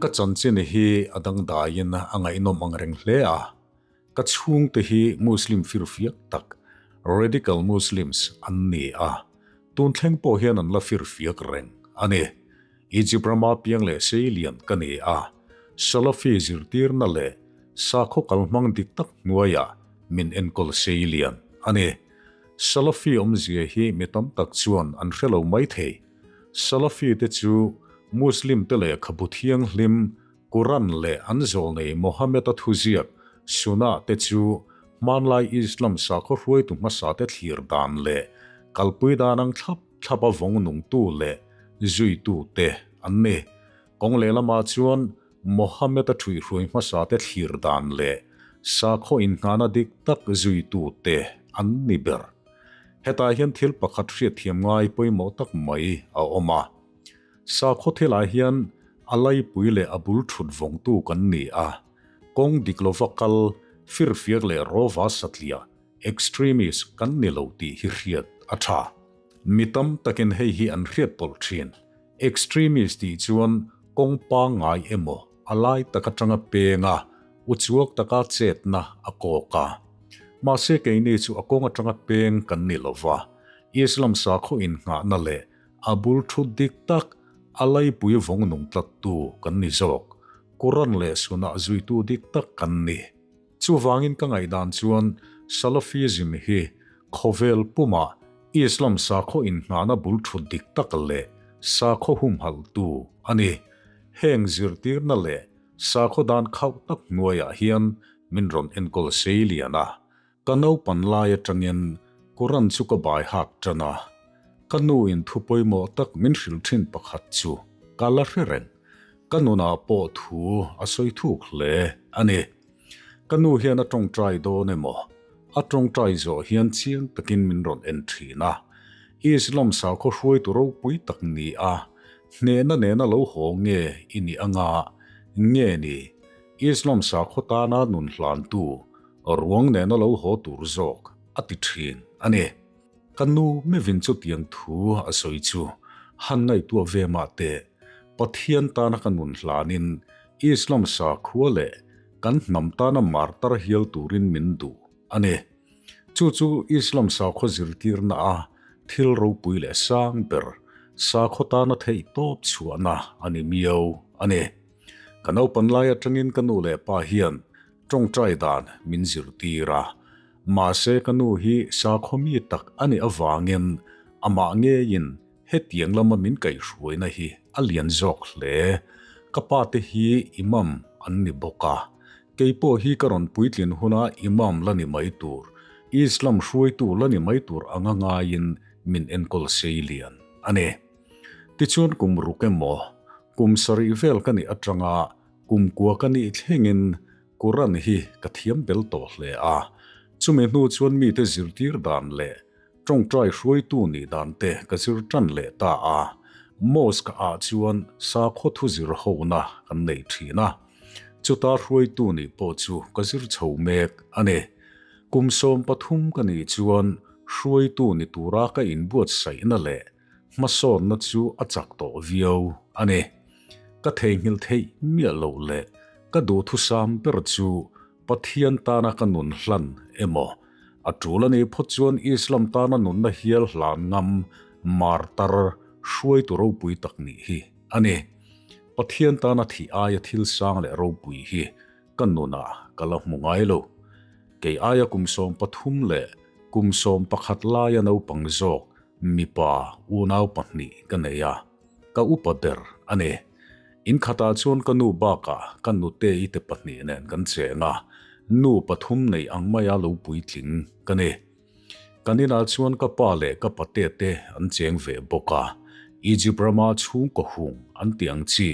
Ka chanchin hi a dangdaiin a ngaihnawm ang reng hle a, ka chhungte hi Muslim firfiak tak, radical Muslims, an ni a, tun thleng pawh hian an la firfiak reng a ni. Egypt rama piang leh seilian ka ni a, Salafi zirtirna leh sakhaw kalhmang dik tak hnuaiah min enkawl seilian a ni. Salafi awmzia hi mi tam tak chuan an hre lo maithei. Salafi te chu Muslim te lehkhabu thianghlim Quran leh an zawlnei Mohammed-a thuziak Sunnah te chu hmanlai Islam sakhaw hruaitu hmasa te thlir dan leh kalpui dan ang thlap thlap a vawng nungtu leh zuitu te an ni. Kawng lehlamah chuan Mohammed-a ṭhuihhruai hmasa te thlir dan leh sakhaw inngahna dik tak zuitu te an ni ber. Hetah hian thil pakhat hriatthiam ngai pawimawh tak mai a awm a. Sakhaw thilah hian a laipui leh a bul ṭhut vawngtu kan ni a, kawng dik lova kal, firfiak leh rawva satliah, extremist, kan ni lo tih hi hriat a ṭha. Mi tam takin hei hi an hriat pawlh ṭhin. Extremist tih chuan kawng pangngai emaw a lai tak aṭanga penga uchuak taka chetna a kawk a. Mahse keini chu a kawng aṭanga peng kan ni lova, Islam sakhaw innghahna leh A bul thut dik tak, a laipui vawng nung tlattu kan ni zawk. Quran leh Sunnah zuitu dik tak kan ni. Chuvangin ka ngaihdan chuan Salafism hi khawvel pumah Islam sakhaw inngahna bul thut dik tak leh sakhaw humhalhtu a ni. Heng zirtirna leh sakhaw dan khauh tak hnuaiah hian min rawn enkawl sei lian a. Ka naupan lai atangin Quran chu ka bai hak tan a, ka nu in thu pawimawh tak min hrilh thin pakhat chu ka la hre reng. Ka nunah pawh thu a sawi thuk hle a ni. Ka nu hian a tawngtai dawn emaw, a tawngtai zawh hian chiang takin min rawn en thin a. Islam sakhaw hruaitu ropui tak ni a, hnehna nena lo haw nge i nih anga nge ni? Islam sakhaw tana nun hlantu Ruang nena lo haw tur zawk a ti thin a ni. Ka nu mivin chutiang thu a sawi chu han ngaihtuah ve mah teh, Pathian tana ka nun hlanin Islam sakhua leh kan hnam tana martar hial turin min duh a ni. Chu chu Islam sakhaw zirtirna a thil ropui leh sang ber, sakhaw tana theihtawp chhuahna a ni miau a ni. Ka naupan lai atangin ka nu leh pa hian Tawngtai dan min zirtir a, mahse ka nu hi sakhaw mi tak a nih avangin amah ngeiin hetiang lama min kaihhruaina hi a lian zawk hle. Ka pa te hi imam an ni bawk a, keipawh hi ka rawn puitlin huna imam la ni mai tur, Islam hruaitu la ni mai tur anga ngaiin min enkawl sei lian a ni. Tichuan kum ruk emaw, kum sarih vel ka nih atanga Kum kua ka nih thlengin Quran hi ka thiam bel tawh hle a, chumi hnu chuan mite zirtir dan leh tawngtai hruaitu nih dan te ka zir tan leh ta a, mosque ah chuan sakhaw thu zir hona kan nei thin a, chuta hruaitu nih pawh chu ka zir chho mek a ni. Kum 13 ka nih chuan hruaitu ni tura ka inbuatsaihna leh Hmasawnna chu a chak tawh viau a ni. Ka theihnghilh theih miah loh leh ka duhthusam ber chu Pathian tana ka nun hlan emaw, a tul a nih phawt chuan Islam tana nunna hial hlan ngam martar hruaitu ropui tak nih hi a ni. Pathian tana thih aia thil sang leh ropui hi Ka nunah ka la hmu ngai lo. Kei aia kum 13 leh kum 11 laia naupang zawk mipa unau pahnih ka nei a, ka upa ber a ni. In khatah chuan ka nu bakah ka nutei te pahnih nen kan cheng a, nu pathum nei ang maia lo puitling ka ni. Kan inah chuan ka pa leh ka pate te an cheng ve bawk a, Egypt rama chhungkaw hung an tih ang chi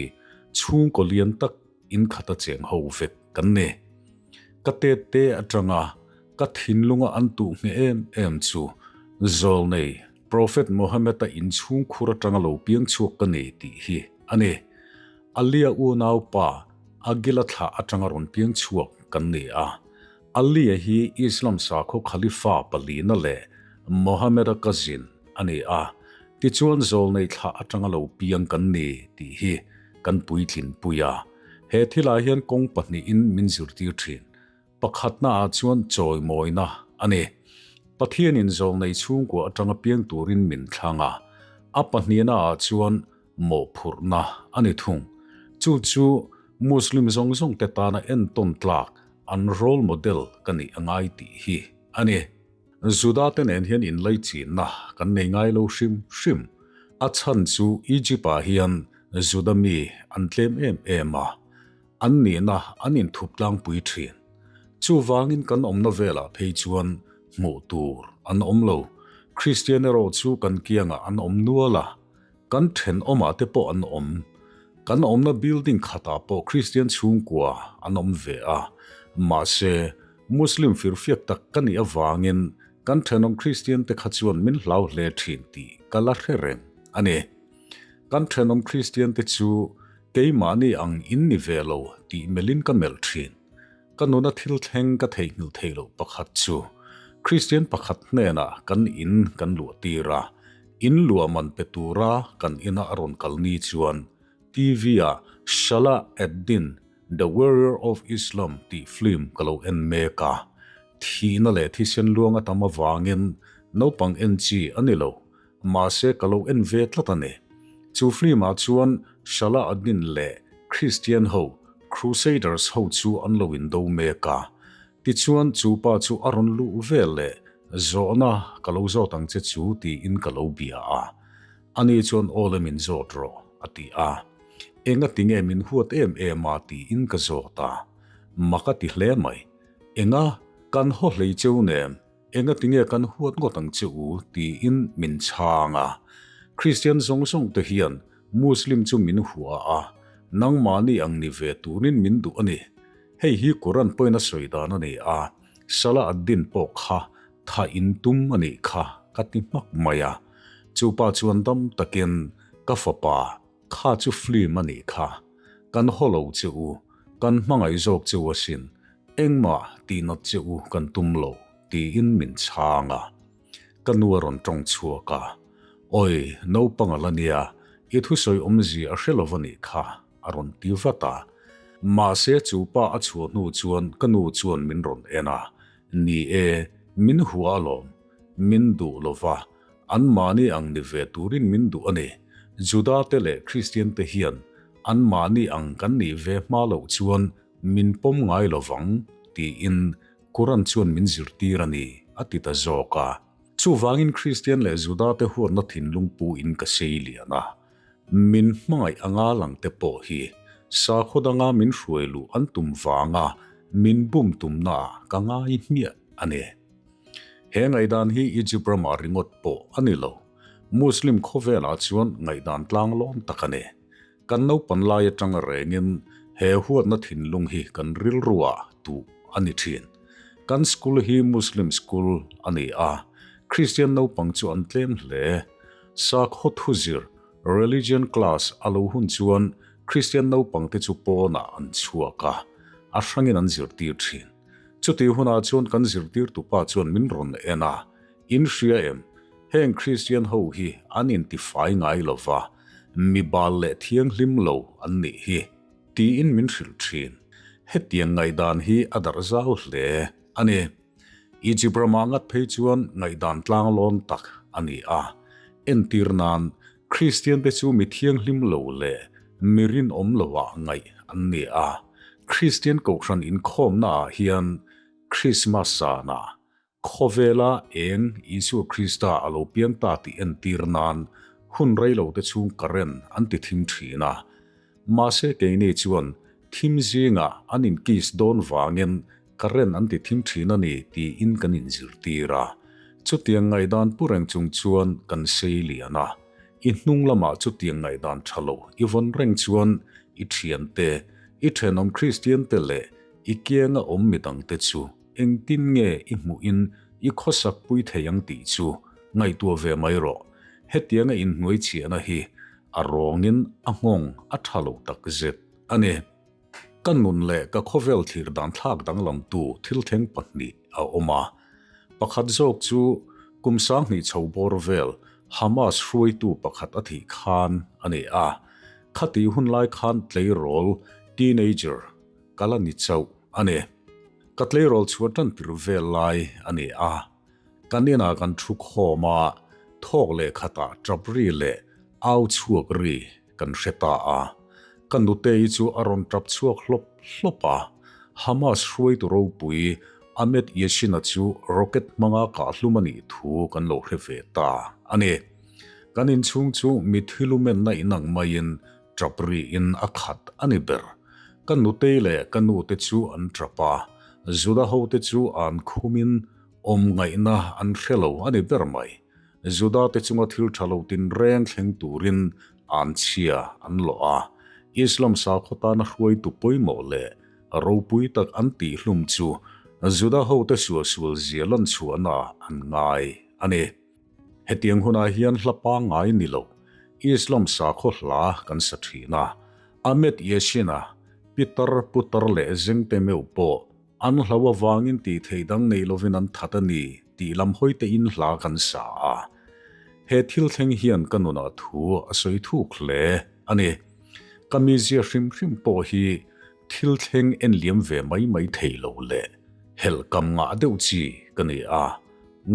chhungkaw lian tak In khata cheng ho vek kan ni. Ka tet te atanga ka thinlunga an tuh nghe em em chu Zawlnei Prophet Mohammed-a inchhung khur atanga lo piang chhuak ka ni tih hi a ni. Alia unaupa Agila thlah atanga rawn piang chhuak kan ni a. Alia hi Islam sakhaw Khalifa palina leh Mohammed-a cousin a ni a. Tichuan Zawlnei thlah atanga lo piang kan ni tih hi kan puitlin pui a. He thilah hian kawng pahnihin min zirtir thin. Pakhatnaah chuan chawimawina a ni. Pathianin zawlnei chhungkua atanga piang turin min thlang a, a pahnihnaah chuan mawhphurhna a ni thung. Chu chu Muslim zawng zawng te tana entawn tlak an role model ka nih a ngai tih hi a ni. Juda te nen hian inlaichinna kan nei ngai lo hrim hrim. A chhan chu Egypt ah hian Juda mi an tlem em em a, an nihna an inthup tlangpui thin. Chuvangin kan awmna velah phei chuan hmuh tur an awm lo. Kristian erawh chu kan kiangah an awm nual a, kan thenawmah te pawh an awm. Kan awmna building khatah pawh Kristian chhungkua an awm ve a, mahse Muslim firfiak tak ka nih avangin kan thenawm Kristian te kha chuan min hlau hle thin tih ka la hre reng a ni. Kan thenawm Kristian te chu keimahni ang in ni ve lo tih melhin ka melh thin. Ka nuna thil thleng ka theihnghilh theih loh pakhat chu Kristian pakhat hnenah kan in kan luah tir a, in luah man pe tura kan ina a rawn kal ni chuan TV ah Salah ad-Din, The Warrior of Islam tih film ka lo en mek a, thihna leh thisen luang a tam avangin naupang en chi a ni lo, mahse ka lo en ve tlat a ni. Chu film ah chuan Salah ad-Din leh Kristian ho Crusaders ho chu an lo indo mek a, tichuan chu pa chu a rawn luh vel leh zawhna ka lo zawt ang che chu tiin ka lo bia a. Ani chuan aw le min zawt rawh a ti a. Enga tinge min huat em em a tiin ka zawt a. Mak a ti hle mai. Enga kan haw hlei cheu nem Enga tinge kan huat ngawt ang che u tiin min chhang a. Kristian zawng zawng te hian Muslim chu min hua a, nangmahni ang ni ve turin min duh a ni. Hei hi Quran pawhin a sawi dan a ni a, Salah ad-Din pawh kha tha in tum a nih kha ka ti hmak mai a. Chu pa chuan dam takin ka fapa kha chu film a nih kha. Kan haw lo che u, kan hmangaih zawk che u asin, engmah tihnat che u kan tum lo, tiin min chhang a. Ka nu a rawn tawng chhuak a, Awi, naupang a la nia, i thusawi awmzia a hre lo va nih kha, a rawn ti vat a. Mahse chu pa a chhuah hnu chuan ka nu chuan min rawn en a, Ni e, min hua alawm, min duh lo va, Anmahni ang ni ve turin min duh a ni. Judate leh Kristiante hian anmahni ang kan nih ve hma loh chuan min pawm ngai lo vang, tiin Quran chuan min zirtir a ni, a ti ta zawk a. Chuvangin Kristian leh Judate huatna thinlung pu in ka sei lian a. Min hmangaih anga langte pawh hi sakhaw danga min hruai luh an tum vanga min bum tumnaah ka ngai hmiah a ni. He ngaihdan hi Egypt ramah ringawt pawh a ni lo. Muslim khawvelah chuan ngaihdan tlanglawm tak a ni. Kan naupan lai atanga rengin he huatna thinlung hi kan rilruah tuh a ni thin. Kan school hi Muslim school a ni a, Christian naupang chu an tlem hle. Sakhaw thuzir, religion class, a lo hun chuan Christian naupangte chu pawnah an chhuak a, a hrangin an zirtir thin. Chutih hunah chuan kan zirtirtupa chuan min rawn en a, In hria em? Heng Kristian ho hi an intifai ngai lo va, mi bal leh thianghlim lo an nih hi, tiin min hrilh thin. Hetiang ngaihdan hi a darh zau hle a ni. Egypt ramah ngat phei chuan ngaihdan tlanglawn tak a ni a. Entir nan, Kristiante chu mi thianghlim lo leh mi rinawm loah ngaih an ni a. Kristian Kohhran inkhawmnaah hian Krismas zanah khawvela eng Isua Krista a lo piang ta tih entir nan hun reilote chhung current an ti thim thin a. Mahse keini chuan thim zingah an inkiss dawn vangin current an ti thim thin a ni tiin kan inzirtir a. Chutiang ngaihdan pu reng chung chuan kan sei lian a. I hnung lamah chutiang ngaihdan tha lo i vawn reng chuan i thiante, i thenawm Kristiante leh i kianga awm midangte chu engtin nge i hmuhin i khawsak pui thei ang tih chu ngaihtuah ve mai rawh. Hetianga inhnuai chhiahna hi a rawngin a nghawng a tha lo takzet a ni. Ka nun leh ka khawvel thlir dan thlak danglamtu thil thleng pahnih a awm a. Pakhat zawk chu kum 2000 chho bawr vel Hamas hruaitu pakhat a thih khan a ni a. Khati hun lai khan tleirawl teenager, ka la ni chauh a ni. Ka tleirawl chhuah tan tir vel lai a ni a. Kan inah kan thu khawm a, thawk leh khatah tap ri leh au chhuak ri kan hre ta a. Ka nutei chu a rawn tap chhuak hlawp hlawp a. Hamas hruaitu ropui Ahmed Yassin-a chu rocket hmanga kahhlum a nih thu kan lo hre ve ta a ni. Kan inchhung chu mithi lumenna inang maiin tap riin a khat a ni ber. Ka nutei leh ka nute chu an tap a, Juda hote chu an khumin awm ngaihna an hre lo a ni ber mai. Juda te chunga thil tha lo tinreng thleng turin an chhia an lawh a, Islam sakhaw tana hruaitu pawimawh leh ropui tak an tihhlum chu Juda hote sualsual zia lanchhuahna an ngai a ni. Hetiang hunah hian hla pangngai ni lo, Islam sakhaw hla kan sa thin a. Ahmed Yassin-a, Pitar, Putar leh Zengte meuh pawh an hlo avangin tih theih dang nei lovin an that a ni tih lam hawi tein hla kan sa a. He thil thleng hian ka nunah thu a sawi thuk hle a ni. Ka mizia hrim hrim pawh hi thil thleng en liam ve mai mai thei lo leh helh kam ngah deuh chi ka ni a.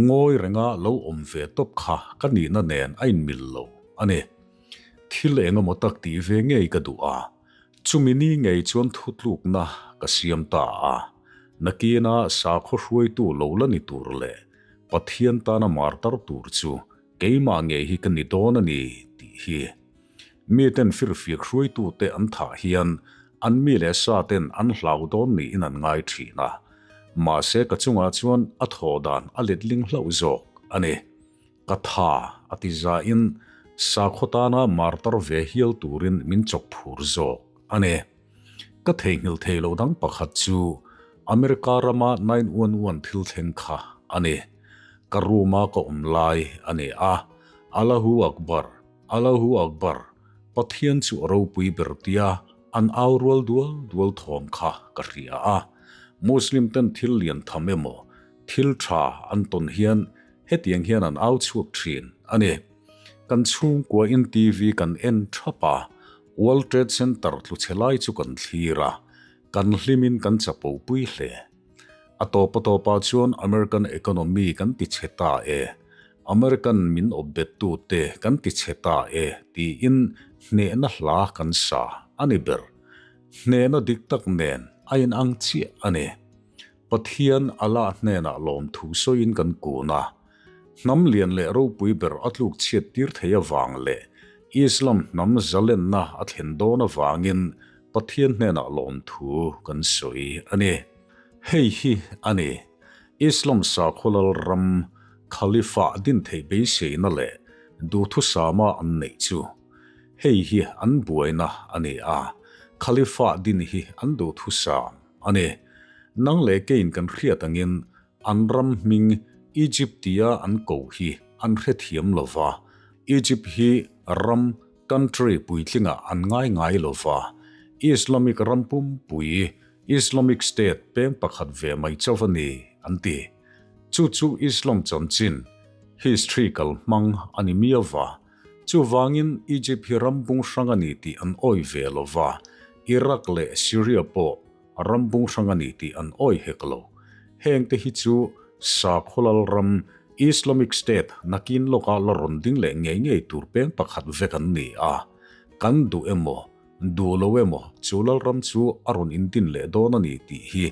Ngawi renga lo awm ve tawp kha ka nihna nen a inmil lo a ni. Thil eng emaw tak tih ve ngei ka duh a, chumi ni ngei chuan thutlukna ka siam ta a. Nakina sakhaw hruaitu lo la ni tur leh Pathian tana martar tur chu keimah ngei hi ka ni dawn a ni tih hi. Miten firfiak hruaitute an thah hian an mi leh sa ten an hlau dawn niin an ngai thin a, mahse ka chungah chuan a thaw dan a letling hlauh zawk a ni. Ka tha a ti zain sakhaw tana martar ve hial turin min chawk phur zawk a ni. Ka theihnghilh thei lo dang pakhat chu America rama 911 thil thleng kha a ni. Ka room a ka awm lai a ni a, Allahu Akbar! Allahu Akbar, Pathian chu a ropui ber tia an au rual dual dual thawm kha ka hria a. Muslim ten thil lian tham emaw, thil tha an tawn hian hetiang hian an au chhuak thin a ni. Kan chhungkua in TV kan en thap a, World Trade Center tlu chhe lai chu kan thlir a, kan hlimin kan chapo pui hle. A tawp a tawpah chuan American economy kan ti chhe ta e, American min awp bettute kan ti chhe ta e tiin hnehna hla kan sa a ni ber. Hnehna dik tak nen a inang chiah a ni. Pathian Allah hnenah lawmthu sawiin kan kun a. Hnam lian leh ropui ber a tluk chhiat tir thei avang leh Islam hnam zalenna a thlen dawn avangin Pathian hnenah lawmthu kan sawi a ni. Hei hi a ni, Islam sakhaw lal ram Khalifa din theih beiseina leh duhthusama an neih chu. Hei hi an buaina a ni a, Khalifa din hi an duhthusam a ni. Nang leh keiin kan hriat angin an ram hming Egypt tia an ko hi an hrethiam lo va, Egypt hi ram Country puitlingah an ngai ngai lo va, Islamic ram pumpui, Islamic State peng pakhat ve mai chauh a ni, an ti. Chu chu Islam chanchin, history kal hmang a ni miau va. Chuvangin Egypt hi ram bung hrang a ni tih an awi ve lo va, Iraq leh Syria pawh ram bung hrang a ni tih an awi hek lo. Hengte hi chu sakhaw lal ram, Islamic State, nakin lawka la rawn ding leh ngei ngei tur peng pakhat vek an ni a. Kan duh emaw, duh lo emaw chu lal ram chu a rawn indin leh dawn a ni tih hi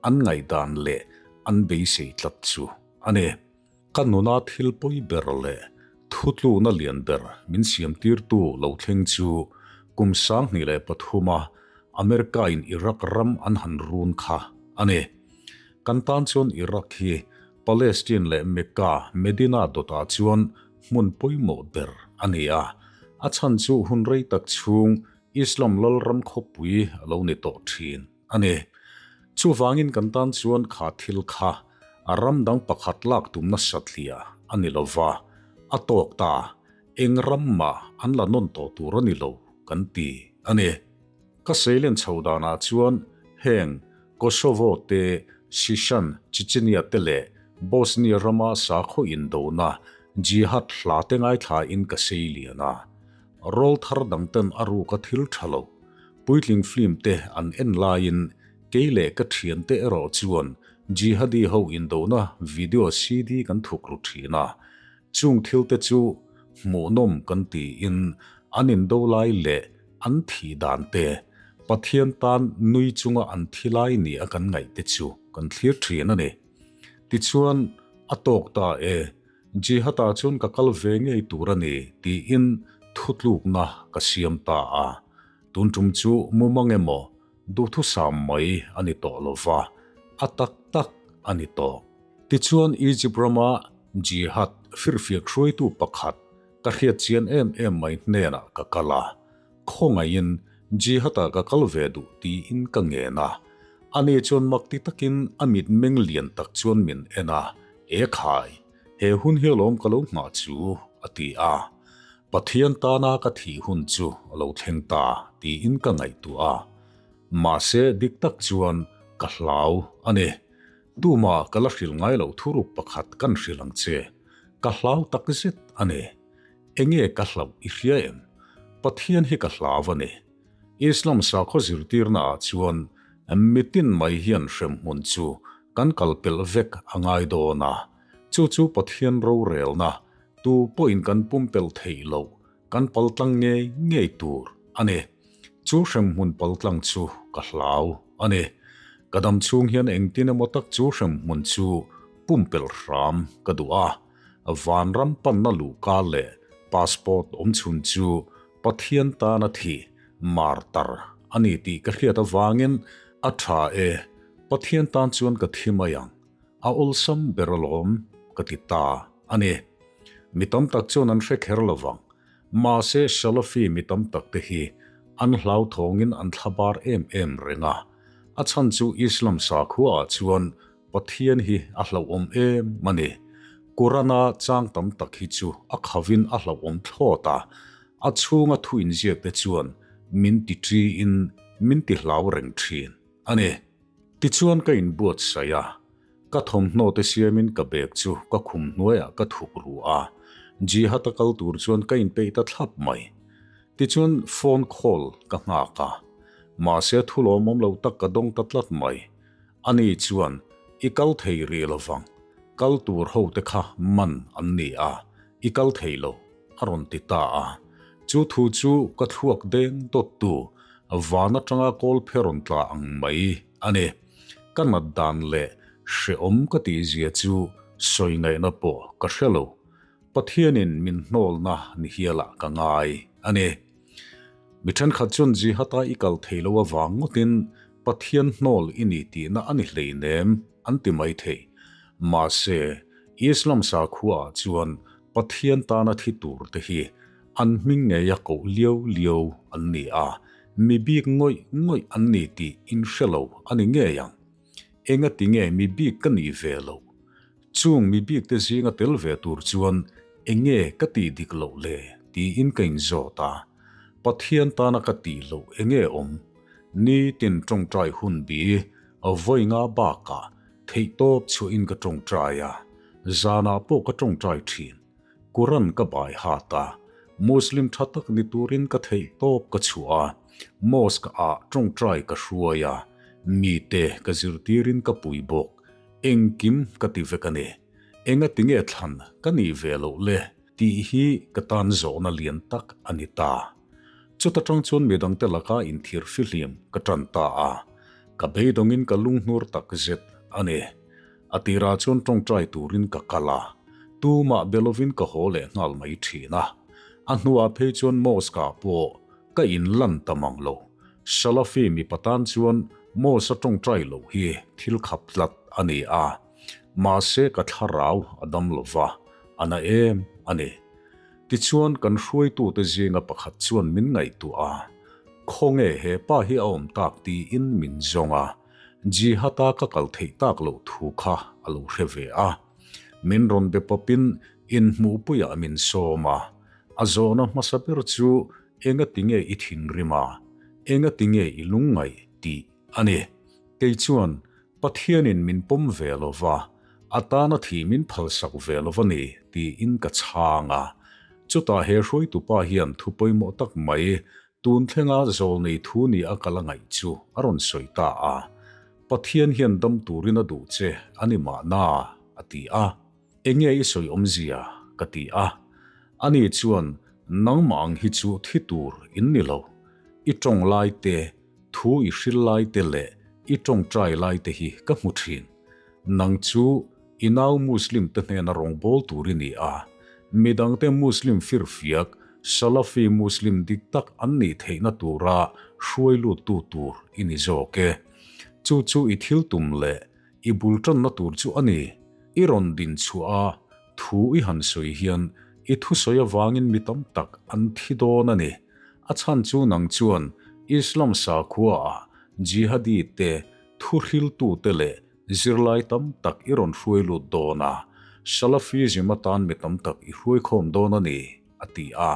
an ngaihdan leh an beisei tlat chu a ni. Ka nuna thil pawi ber leh thutlukna lian ber min siamtirtu lo thleng chu kum 2003 a America-in Iraq ram an han run kha a ni. Kan tan chuan Iraq hi Palestine leh Mecca, Medina dawtah chuan hmun pawimawh ber a ni a. A chhan chu hun rei tak chhung Islam lalram khawpui a lo ni tawh thin. A ni. Chuvangin kan tan chuan kha thil kha a ram dang pakhat lak tumna satliah a ni lo va, a tawk ta, eng ram mah an la nawn tawh tur a ni lo kan ti a ni. Ka seilen chho danah chuan heng Kosovo te, Shishan, Chechnya te leh Bosnia rama sakhaw indona jihad hla te ngaithlain ka seilian a. Rawlthar dangten a ruka thil tha lo. Puitling film te an en laiin kei leh ka thiante erawh chuan Jihadi ho indona video CD kan thuk ru thin a. Chung thil te chu hmuhnawm kan tiin an indo lai leh an thih dan te, Pathian tan nui chunga an thi lai ni a kan ngaih te chu kan thlir thin a ni. Tichuan, a tawk ta e, Jihad-ah chuan ka kal ve ngei tur a ni tiin thutlukna ka siam ta a. Tun tum chu mumang emaw duhthusam mai a ni tawh lo va, a tak tak a ni tawh. Tichuan Egypt rama Jihad firfiak hruaitu pakhat ka hriat chian em em mai hnenah ka kal a, Khawngaihin Jihad-ah ka kal ve duh tiin ka ngen a. Ani chuan mak ti takin a mitmeng lian tak chuan min en a, E khai, he hun hi alawm ka lo nghah chu, a ti a. Pathian tana ka thih hun chu a lo thleng ta tiin ka ngaihtuah a. Mahse dik tak chuan ka hlau a ni. Tuma ka la hrilh ngai loh thuruk pakhat kan hrilh ang che. Ka hlau tak zet a ni. Enge ka hlauh i hria em? Pathian hi ka hlau a ni. Islam sakhaw zirtirna ah chuan mitin mai hian hremhmun chu kan kal pelh vek a ngai dawn a. Chu chu Pathian rorelna, tu pawhin kan pumpelh theih loh, kan paltlang ngei ngei tur a ni. Chu hremhmun paltlang chu ka hlau a ni. Ka dam chhung hian engtin emaw tak chu hremhmun chu pumpelh hram ka duh a. Vanram panna luhka leh passport awm chhun chu Pathian tana thi martar a ni tih ka hriat avangin a tha e, Pathian tan chuan ka thi mai ang, a awlsam ber alawm ka ti ta a ni. Mi tam tak chuan an hre kher lo vang, mahse Salafi mi tam tak te hi an hlauthawngin an thlabar em em reng a, a chhan chu Islam sakhua ah chuan Pathian hi a hlauhawm em a ni. Qurana chang tam tak hi chu a khavin a hlauhawm thlawt a, a chhunga thu inziak te chuan min ti ṭiin min ti hlau reng ṭhin a ni. Tichuan ka inbuatsaih a, ka thawmhnaw te siamin ka bag chu ka khum hnuaiah ka thuk ru a, Jihad a kal tur chuan ka inpeih ta thlap mai. Tichuan phone call ka nghak a, mahse thu lawmawm lo tak ka dawng ta tlat mai. Ani chuan, I kal thei rih lo vang, kal tur ho te kha man an ni a, i kal thei lo, a rawn ti ta a. Chu thu chu ka thluak deng dawttu van atanga kawl phe rawn tla ang mai a ni. Ka nat dan leh hrehawm ka tihzia chu sawi ngaihna pawh ka hre lo. Pathianin min hnawlna ni hialah ka ngai a ni. Mi thenkhat chuan Jihad-a i kal thei lo avang ngawtin Pathian hnawl i ni tihna a ni hleinem an ti mai thei. Mahse, Islam sakhuaah chuan Pathian tana thi tur te hi an hming ngeia koh liau liau an ni a, mi bik ngawih ngawih an ni tih in hre lo a ni ngei ang. Engati nge mi bik ka nih ve loh? Chung mi bik te zinga tel ve tur chuan enge ka tih dik loh le tiin ka inzawt a. Pathian tana ka tih loh enge awm? Nitin tawngtai hun bi vawi nga bakah theihtawp chhuahin ka tawngtai a, zanah pawh ka tawngtai thin. Quran ka bai hat a, Muslim tha tak ni turin ka theihtawp ka chhuah a, mosque ah tawngtai ka hruai a, mite ka zirtirin ka pui bawk. Engkim ka ti vek a ni. Engati nge thlan ka nih ve loh le tih hi ka tan zawhna lian tak a ni ta. Chuta tang chuan midangte laka inthir fihlim ka tan ta a, ka beidawngin ka lunghnur tak zet a ni. A tirah chuan tawngtai turin ka kal a, tumah be lovin ka haw leh nghal mai thin a. A hnuah phei chuan mosque-ah pawh ka inlan ta mang lo. Salafi mipa tan chuan mosque a tawngtai loh hi thil khap tlat a ni a, mahse ka thlarau a dam lo va, a na em a ni. Tichuan kan hruaitute zinga pakhat chuan min ngaihtuah a, Khawnge he pa hi a awm tak tiin min zawng a, Jihad-a ka kal theih tak loh thu kha a lo hre ve a. Min rawn be pawpin inhmuhpuiah min sawm a, a zawhna hmasa ber chu engati nge i thinrim a, engati nge i lungngaih tih a ni. Kei chuan Pathianin min pawm ve lo va, a tana thih min phalsak ve lo va ni tiin ka chhang a. Chutah he hruaitupa hian thu pawimawh tak mai. Tun thlenga zawlnei thu ni a kal a ngaih chu a rawn sawi ta a, Pathian hian dam turin a duh che a ni mahna, a ti a. Enge i sawi awmzia? ka ti a. Ani chuan, Nangmah ang hi chu thi tur in ni lo. I tawng lai te, thu i hril lai te leh i tawngtai lai te hi ka hmu thin. Nang chu i nau Muslim te hnena rawngbâwl tur i ni a. Midangte Muslim firfiak, Salafi Muslim dik tak an nih theihna tura hruai luttu tur i ni zawk e. Chu chu i thil tum leh I bul tanna tur chu a ni. I rawn din chhuah a, thu i han sawi hian i thusawi avangin mi tam tak an thi dawn a ni. A chhan chu nang chuan Islam sakhuaah Jihadi te, thuhriltute leh zirlai tam tak i rawn hruai lut dawn a, Salafism atan mi tam tak i hruaikhawm dawn a ni, a ti a.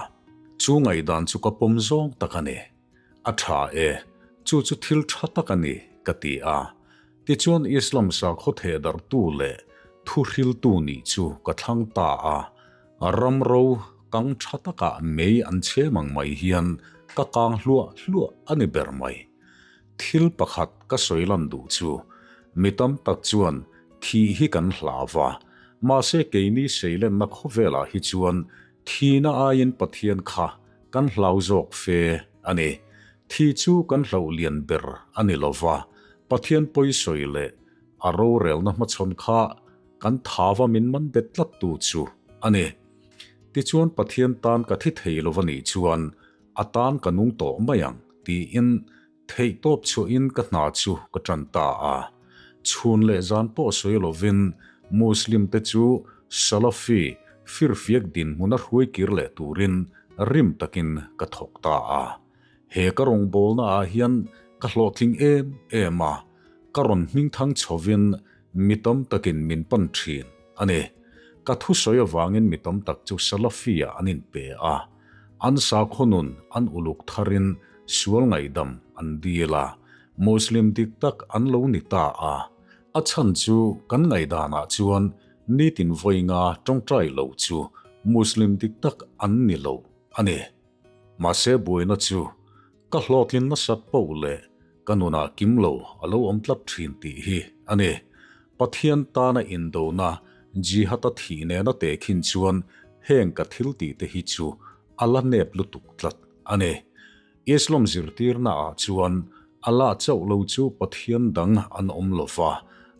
Chu ngaihdan chu ka pawm zawng tak a ni. A tha e, chu chu thil tha tak a ni, ka ti a. Tichuan Islam sakhaw thehdarhtu leh thuhriltu nih chu ka thlang ta a, ramro kang tha takah mei an chhem ang mai hian ka kang hluah hluah a ni ber mai. Thil pakhat ka sawi lan duh chu, mi tam tak chuan thih hi kan hlau va, mahse keini seilenna khawvelah hi chuan thihna aiin Pathian kha Kan hlau zawk fe a ni. Thi chu kan hlauh lian ber a ni lo va, Pathian pawisawi leh a rorelna hmachhawn kha kan thava min man bet tlat tu chu a ni. Tichuan Pathian tan ka thi thei lo va nih chuan a tan ka nung tawh mai ang tiin Theihtawp chhuahin ka hna chu ka ṭan ta a. Chhun leh zan pawh sawi lovin Muslim te chu Salafi firfiak dinhmuna hruai kir leh turin rim takin ka thawk ta a. He ka rawngbawlna ah hian ka hlawhtling em em a, ka rawn hmingthang chhovin mi tam takin min pan ṭhin a ni. Ka thusawi avangin mi tam tak chu Salafi-ah an inpe a. An sakhaw nun an uluk tharin sual ngaihdam an dil a, Muslim dik tak an lo ni ta a. A chhan chu kan ngaihdanah chuan nitin vawi nga tawngtai lo chu Muslim dik tak an ni lo a ni. Mahse buaina chu ka hlawhtlin nasat poh leh ka nunah kim lo a lo awm tlat thin tih hi a ni. Pathian tana indona Jihad-a thih nena tehkhin chuan heng ka thil tih te hi chu a la nep lutuk tlat a ni. Islam zirtirna ah chuan Allah chauh lo chu Pathian dang an awm lo va,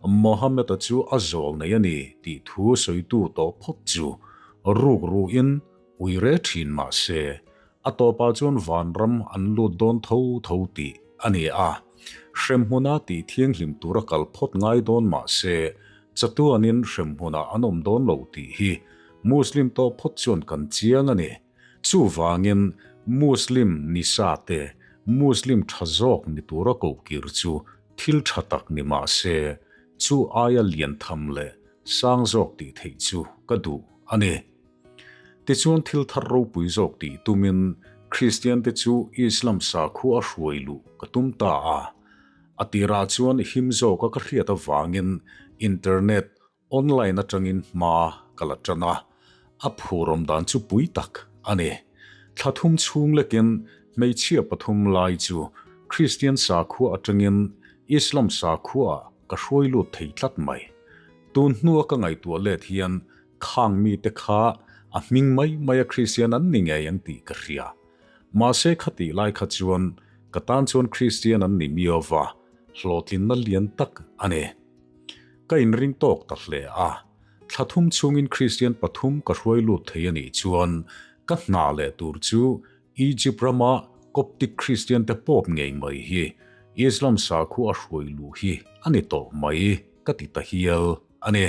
Mohammed-a chu a zawl nei a ni tih thu sawitu tawh phawt chu ruk ruhin ui re thin mah se, a tawpah chuan vanram an lut dawn tho tho tih a ni a. Hremhmuna tih thianghlim tura kal phawt ngai dawn mah se, chatuanin hremhmunah an awm dawn lo tih hi Muslim tawh phawt chuan kan chiang a ni. Chuvangin Muslim ni sa te Muslim tha zawk ni tura kohkir chu thil tha tak ni mah se, chu aia lian tham leh sang zawk tih theih chu ka duh a ni. Tichuan thil thar ropui zawk tih tumin Kristiante chu Islam sakhua a hruai luh ka tum ta a. A tirah chuan him zawka ka hriat avangin internet, online atangin hma ka la tan a, a phurawm dan chu pui tak a ni. Thla thum chhung lekin hmeichhia pathum lai chu Kristian sakhua atangin Islam sakhuaah ka hruai lut thei tlat mai. Tun hnua ka ngaihtuah let hian Khang mite kha a hming mai mai a Kristian an ni ngei ang tih ka hria. Mahse khatih lai kha chuan ka tan chuan Kristian an ni miau va, hlawhtlinna lian tak a ni. Ka inring tawk ta hle a, thla thum chhungin Kristian pathum ka hruai lut thei a nih chuan ka hna leh tur chu Egypt rama Coptic Kristian te pawp ngei mai hi Islam sakhua a hruai luh hi a ni tawh mai ka ti ta hial. A ni.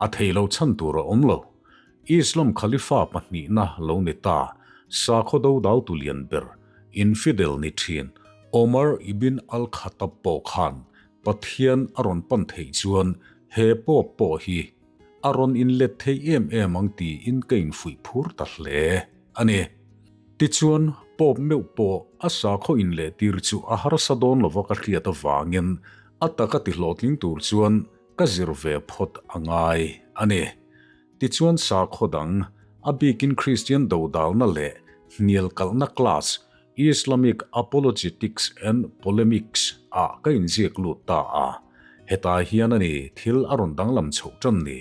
A thei lo chhan tur a awm lo. Islam Khalifa pahnihna lo ni ta, sakhaw dodal tu lian ber, infidel ni thin, Omar ibn al-Khattab pawh khan Pathian a rawn pan theih chuan he Pope pawh hi a rawn inlet thei em em ang tiin ka infuih phur ta hle a ni. Tichuan, Pope meuh pawh a sakhaw inlehtir chu a harsa dawn lova ka hriat avangin A taka tihlawhtling tur chuan ka zir ve phawt a ngai a ni. Tichuan sakhaw dang, a bikin Kristian dodalna leh hnial kalhna class, Islamic Apologetics and Polemics ah ka inziak lut ta a, hetah hian a ni thil a rawn danglam chhoh tan ni.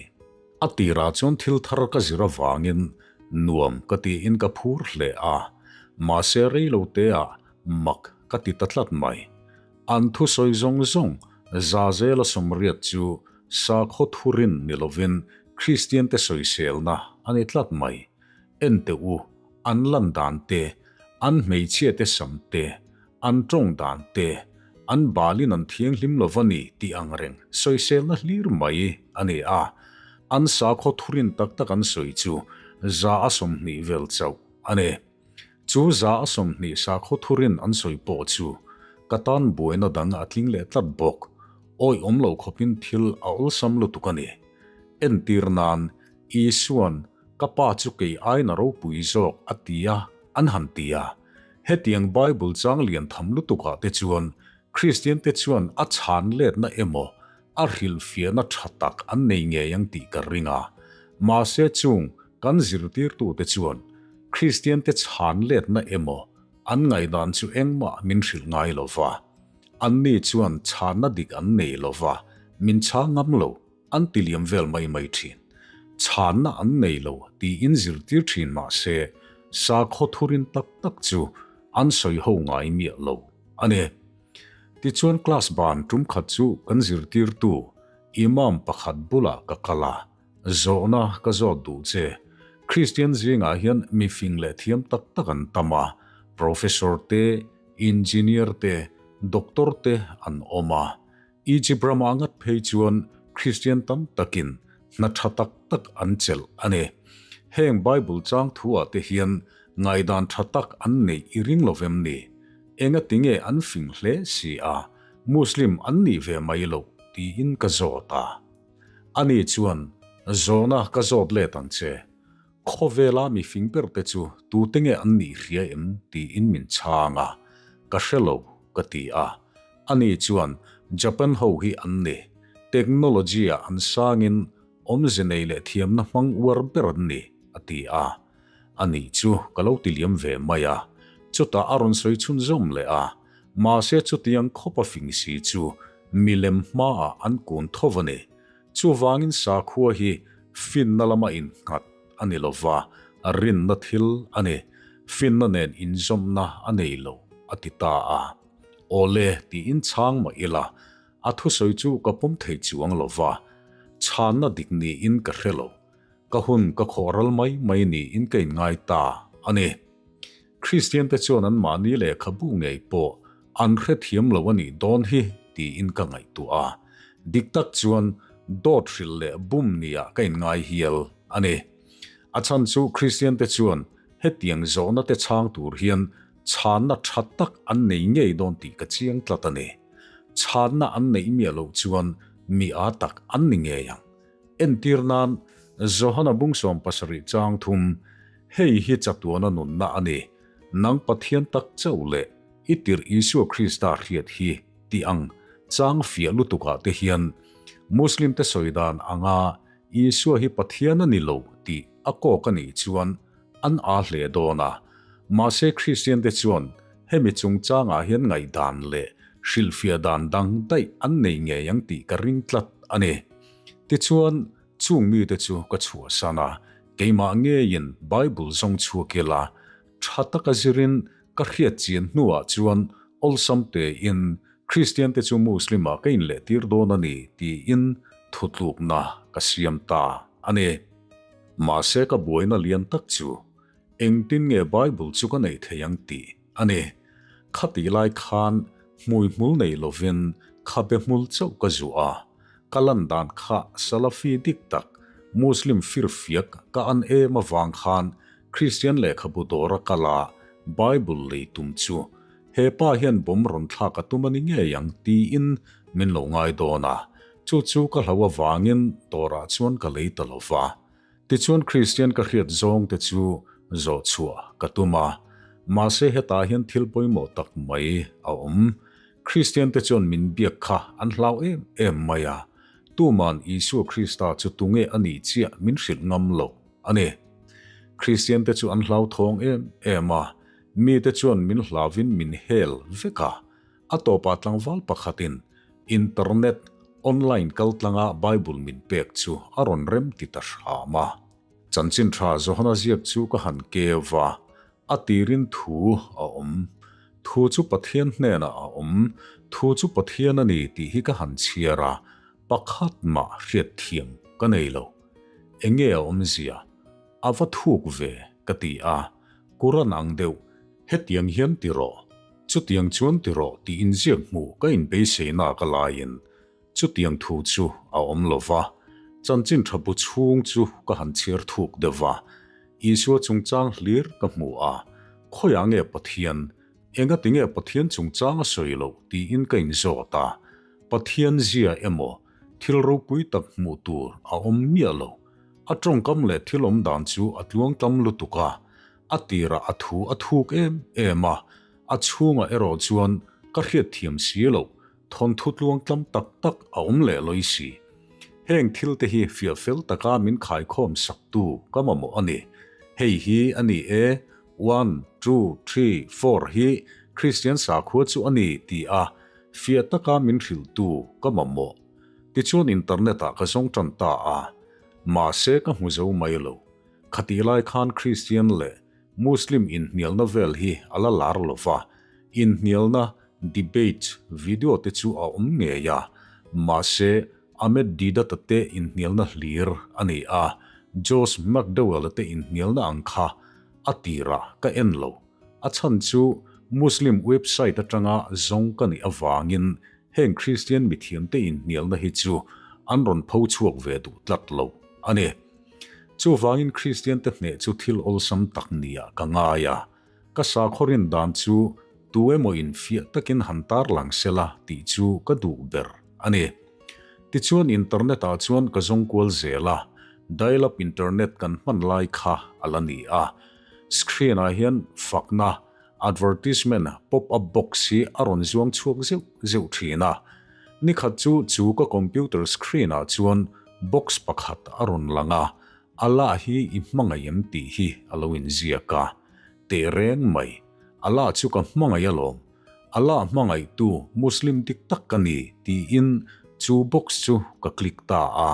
A tirah chuan thil thar ka zir avangin nuam ka tiin ka phur hle a, mahse reilo teah mak ka ti ta tlat mai. An thusawi zawng zawng Zazela sawmriat chu sakhaw thurin ni lovin Kristiante sawiselna a ni tlat mai. Ente u, an lan dan te, an hmeichhiate sam te, an tawng dan te, an balin an thianghlim lo va ni tih ang reng sawiselna hlir mai a ni a. An sakhaw thurin tak tak an sawi chu 120 vel chauh a ni. Chu 120 sakhaw thurin an sawi pawh chu ka tan buaina dang a tling leh tlat bawk. Awih awm lo khawpin thil a awlsam lutuk a ni. Entir nan, Isuan Ka pa chu kei aiin a ropui zawk a ti a, an han ti a. Hetiang Bible chang lian tham lutukah te chuan Kristian te chuan a chhan letna emaw a hrilhfiahna tha tak an nei ngei ang tih ka ring a. Mahse chung kan zirtirtute chuan Kristian te chhan letna emaw an ngaihdan chu engmah min hrilh ngai lo va. Anni chuan chhanna dik an nei lo va, min chhang ngam lo. An ti liam vel mai mai thin. Chhanna an nei lo tiin zirtir thin mah se, sakhaw thurin tak tak chu an sawi ho ngai miah lo a ni. Tichuan class ban tum khat chu kan zirtirtu Imam pakhat bulah ka kal a, zawhna ka zawt duh che. Kristian zingah hian mifing leh thiam tak tak an tam a, Professor te, Engineer te, Doctor te an awm a, Egypt ramah ngat phei chuan Kristian tam takin hna tha tak tak an chelh a ni. Heng Bible chang thuah te hian ngaihdan tha tak an neih i ring lo vem ni? Enga tinge an fing hle si a, Muslim an nih ve mai loh tiin ka zawt a. Ani chuan, Zawhna ka zawt let ang che. Khawvela mi fing ber te chu tute nge an nih hria em tiin min chhang a, ka hre lo ka ti a. Ani chuan Japan ho hi an ni, technology ah an sangin awmze nei leh thiamna hmang uar ber an ni a ti a. Ani chu ka lo ti liam ve mai a, chutah a rawn sawi chhunzawm leh a, mahse chutiang khawp a fing si chu milem hmaah an kun tho a ni. Chuvangin sakhua hi finna lama innghat a ni lova, rinna thil a ni, finna nen inzawmna a nei lo, a ti ta a. Awle tiin chhang mah ila, a thusawi chu ka pawm thei chuang lova, chhanna dik niin ka hre lo. Ka hun ka khawh ral mai mai niin ka inngai ta a ni. Kristiante chuan anmahni lehkhabu ngei pawh an hrethiam lo a nih dawn hi tiin ka ngaihtuah a. Dik tak chuan dawt hrilh leh bum niah ka inngai hial a ni. A chhan chu Kristiante chuan hetiang zawhna te chhang tur hian chhanna tha tak an nei ngei dawn tih ka chiang tlat a ni. Chhanna an neih miah loh chuan mi â tak an ni ngei ang. Entir nan, Johana bung 70 chang thum, Hei hi chatuana nunna a ni, nang Pathian tak chauh leh i tirh Isua Krista hriat hi tih ang chang fiah lutukah te hian Muslim te sawi dan anga Isua hi Pathian a ni lo tih a kawk a nih chuan an aa hle dawn a. Mahse Kristian te chuan hemi chungchangah hian ngaihdan leh hrilhfiah dan dang daih an nei ngei ang tih ka ring tlat a ni. Tichuan, chung mite chu ka chhuahsan a, keimah ngeiin Bible zawng chhuak ila, tha taka zirin ka hriat chian hnuah chuan awlsam tein Kristiante chu Muslim-ah ka inlehtir dawn a ni tiin thutlukna ka siam ta a ni. Mahse ka buaina lian tak chu engtin nge Bible chu ka neih thei ang tih a ni. Khatih lai khan hmuihmul nei lovin khabe hmul chauh ka zuah a, Ka lan dan kha Salafi dik tak, Muslim firfiak ka an em avang khan Kristian lehkhabu dawra kal a Bible lei tum chu he pa hian bomb rawn thlak a tum a ni ngei ang tiin min lo ngai dawn a, chu chu ka hlo avangin dawrah chuan ka lei ta lo va. Tichuan Kristian ka hriat zawng te chu zawh chhuah ka tum a, mahse hetah hian thil pawimawh tak mai a awm. Kristian te chuan min biak kha an hlau em em mai a, tuman Isua Krista chu tunge a nih chiah min hrilh ngam lo a ni. Kristian te chu an hlauthawng em em a. Mite chuan min hlauvin min hel vek a. A tawpah tlangval pakhatin internet online kaltlanga Bible min pek chu a rawn rem ti ta hram a. Chanchin tha Johana ziak chu ka han keu va, a tirin thu a awm. Thu chu Pathian hnenah a awm, thu chu Pathian a ni tih hi ka han chhiar a, pakhat mah hriatthiam ka nei lo. Enge a awmzia? A va thuk ve, ka ti a, Quran ang deuh, hetiang hian ti rawh, chutiang chuan ti rawh tih inziak hmuh ka inbeiseina ka laiin chutiang thu chu a awm lo va, chanchin tha bu chhung chu ka han chhiar thuk deuh va, Isua chungchang hlir ka hmu a, khawiah nge Pathian, engati nge Pathian chungchang a sawi loh tiin ka inzawt a, Pathian zia emaw thil ropui tak hmuh tur a awm miah lo. A tawngkam leh thil awm dan chu a tluangtlam lutuk a, a tirah a thu a thuk em em a, a chhungah erawh chuan ka hriatthiam si loh thawnthu tluangtlam tak tak a awm leh lawi si. Heng thil te hi fiah fel taka min khaikhawm saktu ka mamawh a ni. Hei hi a ni e, one, two, three, four hi Kristian sakhua chu a ni ti a fiah taka min hrilhtu ka mamawh. Tichuan internet ah ka zawng tan ta a, mahse ka hmu zo mai lo. Khatih lai khan Kristian leh Muslim inhnialna vel hi a la lar lo va, inhnialna, debate, video te chu a awm ngei a, mahse Ahmed Deedat-a te inhnialna hlir a ni a, Josh McDowell-a te inhnialna ang kha a tirah ka en lo. A chhan chu Muslim website atanga zawng ka nih avangin Heng Kristian mithiamte inhnialna hi chu an rawn pho chhuak ve duh tlat lo a ni. Chuvangin Kristiante hneh chu thil awlsam tak niah ka ngai a, ka sakhaw rin dan chu tu emaw infiah takin han tarlang sela tih chu ka duh ber a ni. Tichuan internet-ah chuan ka zawng kual zel a, dial-up internet kan hman lai kha a la ni a. Screen-ah hian fakna Advertisement pop-up box hi a rawn zuang chhuak zeuh zeuh thin a. Nikhat chu chu ka computer screen ah chuan box pakhat a rawn lang a, Allah hi i hmangaih em tih hi a lo inziak a. Teh reng mai, Allah chu ka hmangaih alawm. Allah hmangaihtu Muslim dik tak ka ni tiin chu box chu ka click ta a.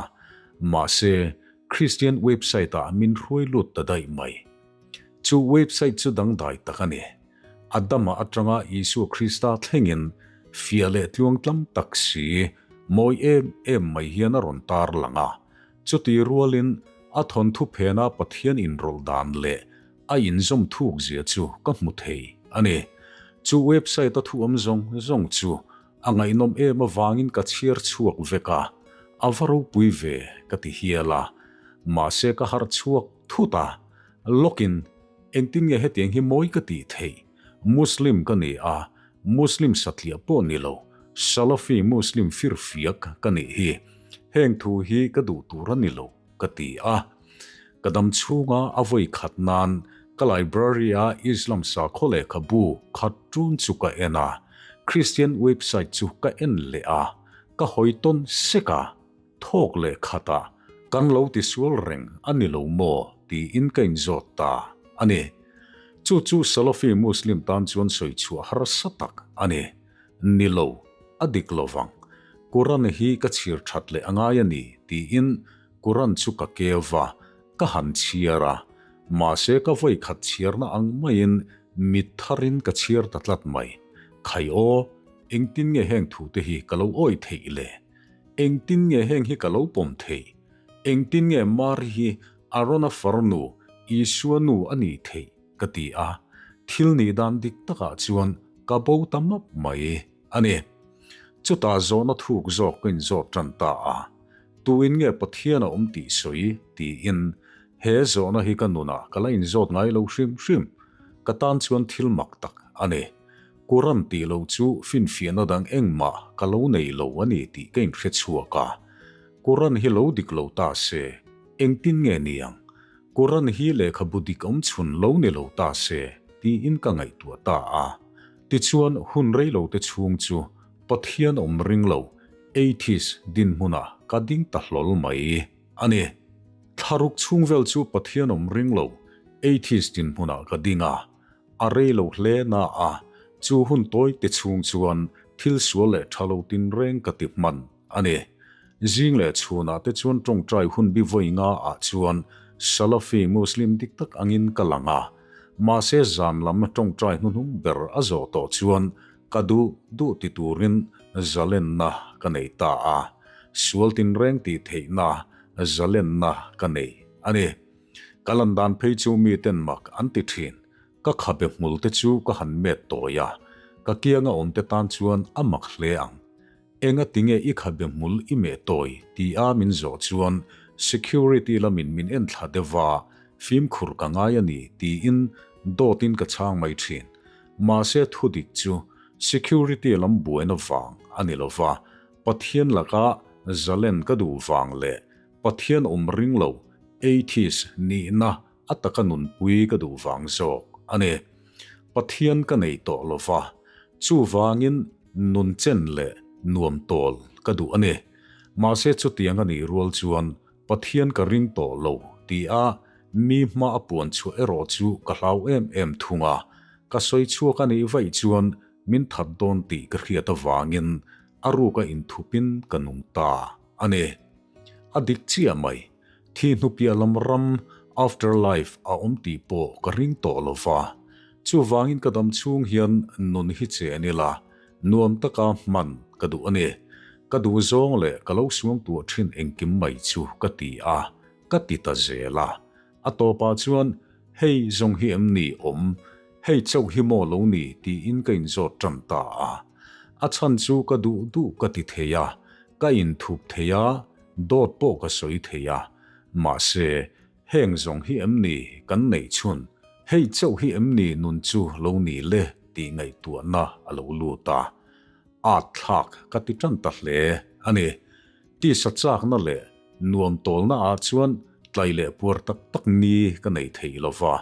Mahse, Christian website ah min hruai lut ta daih mai. Chu website chu dangdai tak a ni. Adama atanga Isua Krista thlengin fiah leh tluangtlam tak si, mawi em em mai hian a rawn tar lang a. Chuti rualin a thawnthu phena Pathian inrawlh dan leh a inzawm thuk zia chu ka hmu thei a ni. Chu website a thu awm zawng zawng chu a ngaihnawm em avangin ka chhiar chhuak vek a, a va ropui ve ka ti hial a. Mahse ka harh chhuak thut a, lawkin engtin nge hetiang hi mawi ka tih theih? Muslim ka ni a, Muslim satliah pawh ni lo, Salafi Muslim firfiak ka nih hi. Heng thu hi ka duh tur a ni lo, ka ti a. Ka dam chhunga a vawi khat nan ka library-a Islam sakhaw lehkhabu khat ṭun chu ka en a, Christian website chu ka en leh a, ka hawi tawn sek a. Thawk leh khatah kan lo tisual reng a ni lo maw tiin ka inzawt ta a ni. Chu chu Salafi Muslim tan chuan sawi chhuah harsa tak a ni. Ni lo, a dik lo vang. Quran hi ka chhir that leh a ngai a ni tiin Quran chu ka keu va, ka han chhiar a. Mahse ka vawi khat chhiarna ang maiin mit tharin ka chhiar ta tlat mai. Khai aw, engtin nge heng thute hi ka lo awih theih le? Engtin nge heng hi ka lo pawm theih? Engtin nge Mari hi Arona farnu, Isua nu a nih theih? ka ti a. Thil nih dan dik takah chuan ka bo ta map mai a ni. Chutah zawhna thuk zawk ka inzawt tan ta a. Tuin nge Pathian a awm tih sawi? tiin he zawhna hi ka nunah ka la inzawt ngai lo hrim hrim. Ka tan chuan thil mak tak a ni. Quran tih lo chu finfiahna dang engmah ka lo nei lo a ni tih ka inhre chhuak a. Quran hi lo dik lo ta se, engtin nge niang? Quran hi lehkhabu dik awm chhun lo ni lo ta se tiin ka ngaihtuah ta a. Tichuan hun rei lo te chhung chu Pathian awm ring lo, atheist, dinhmunah ka ding ta hlawl mai a ni. Thlaruk chhung vel chu Pathian awm ring lo, atheist dinhmunah ka ding a. A rei lo hle na a, chu hun tawi te chhung chuan thil sual leh tha lo tinreng ka ti hman a ni. Zing leh chhunah te chuan tawngtai hun bi vawi nga ah chuan Salafi Muslim dik tak angin ka lang a, mahse zan lam tawngtai hnuhnung ber a zawh tawh chuan ka duh duh ti turin zalenna ka nei ta a, sual tinreng tih theihna zalenna ka nei a ni. Ka lan dan phei chu mi ten mak an ti thin. Ka khabe hmul te chu ka han met tawi a, ka kianga awm te tan chuan a mak hle ang. Enga tinge i khabe hmul i meh tawi ti a min zawh chuan security lamin min en thla deuh a, fimkhur ka ngai a ni tiin dawtin ka chhang mai thin. Mahse thudik chu security lam buaina vang a ni lova, Pathian laka zalen ka duh vang leh Pathian awm ring lo, atheist, nihna a taka nunpui ka duh vang zawk a ni. Pathian ka nei tawh lo va, chuvangin nun chen leh nuam tawl ka duh a ni. Mahse chutiang a nih rual chuan Pathian ka ring tawh lo ti a mi hma a puan chhuah erawh chu ka hlau em em thung a, ka sawi chhuak a nih vaih chuan min that dawn tih ka hriat avangin a ruka inthupin ka nung ta a ni. A dik chiah mai. Thi hnupiah lam ram, afterlife, a awm tih pawh ka ring tawh lo va. Chuvangin ka dam chhung hian nun hi chen ila, nuam taka hman ka duh a ni. Ka duh zawng leh ka lo suang tuah thin engkim mai chu ka ti a, ka ti ta zel a. A tawpah chuan, Hei zawng hi em ni awm? Hei chauh hi maw lo ni? tiin ka inzawt tan ta a. A chhan chu ka duh duh ka ti thei a, ka inthup thei a, dawt pawh ka sawi thei a. Mahse, heng zawng hi em ni kan neih chhun? Hei chauh hi em ni nun chu lo ni le? tih ngaihtuahna a lo lut a. At thlak ka ti tan ta hle a ni. Tisa chakna leh nuam tawlna ah chuan tlai leh puar tak tak ni ka nei thei lo va,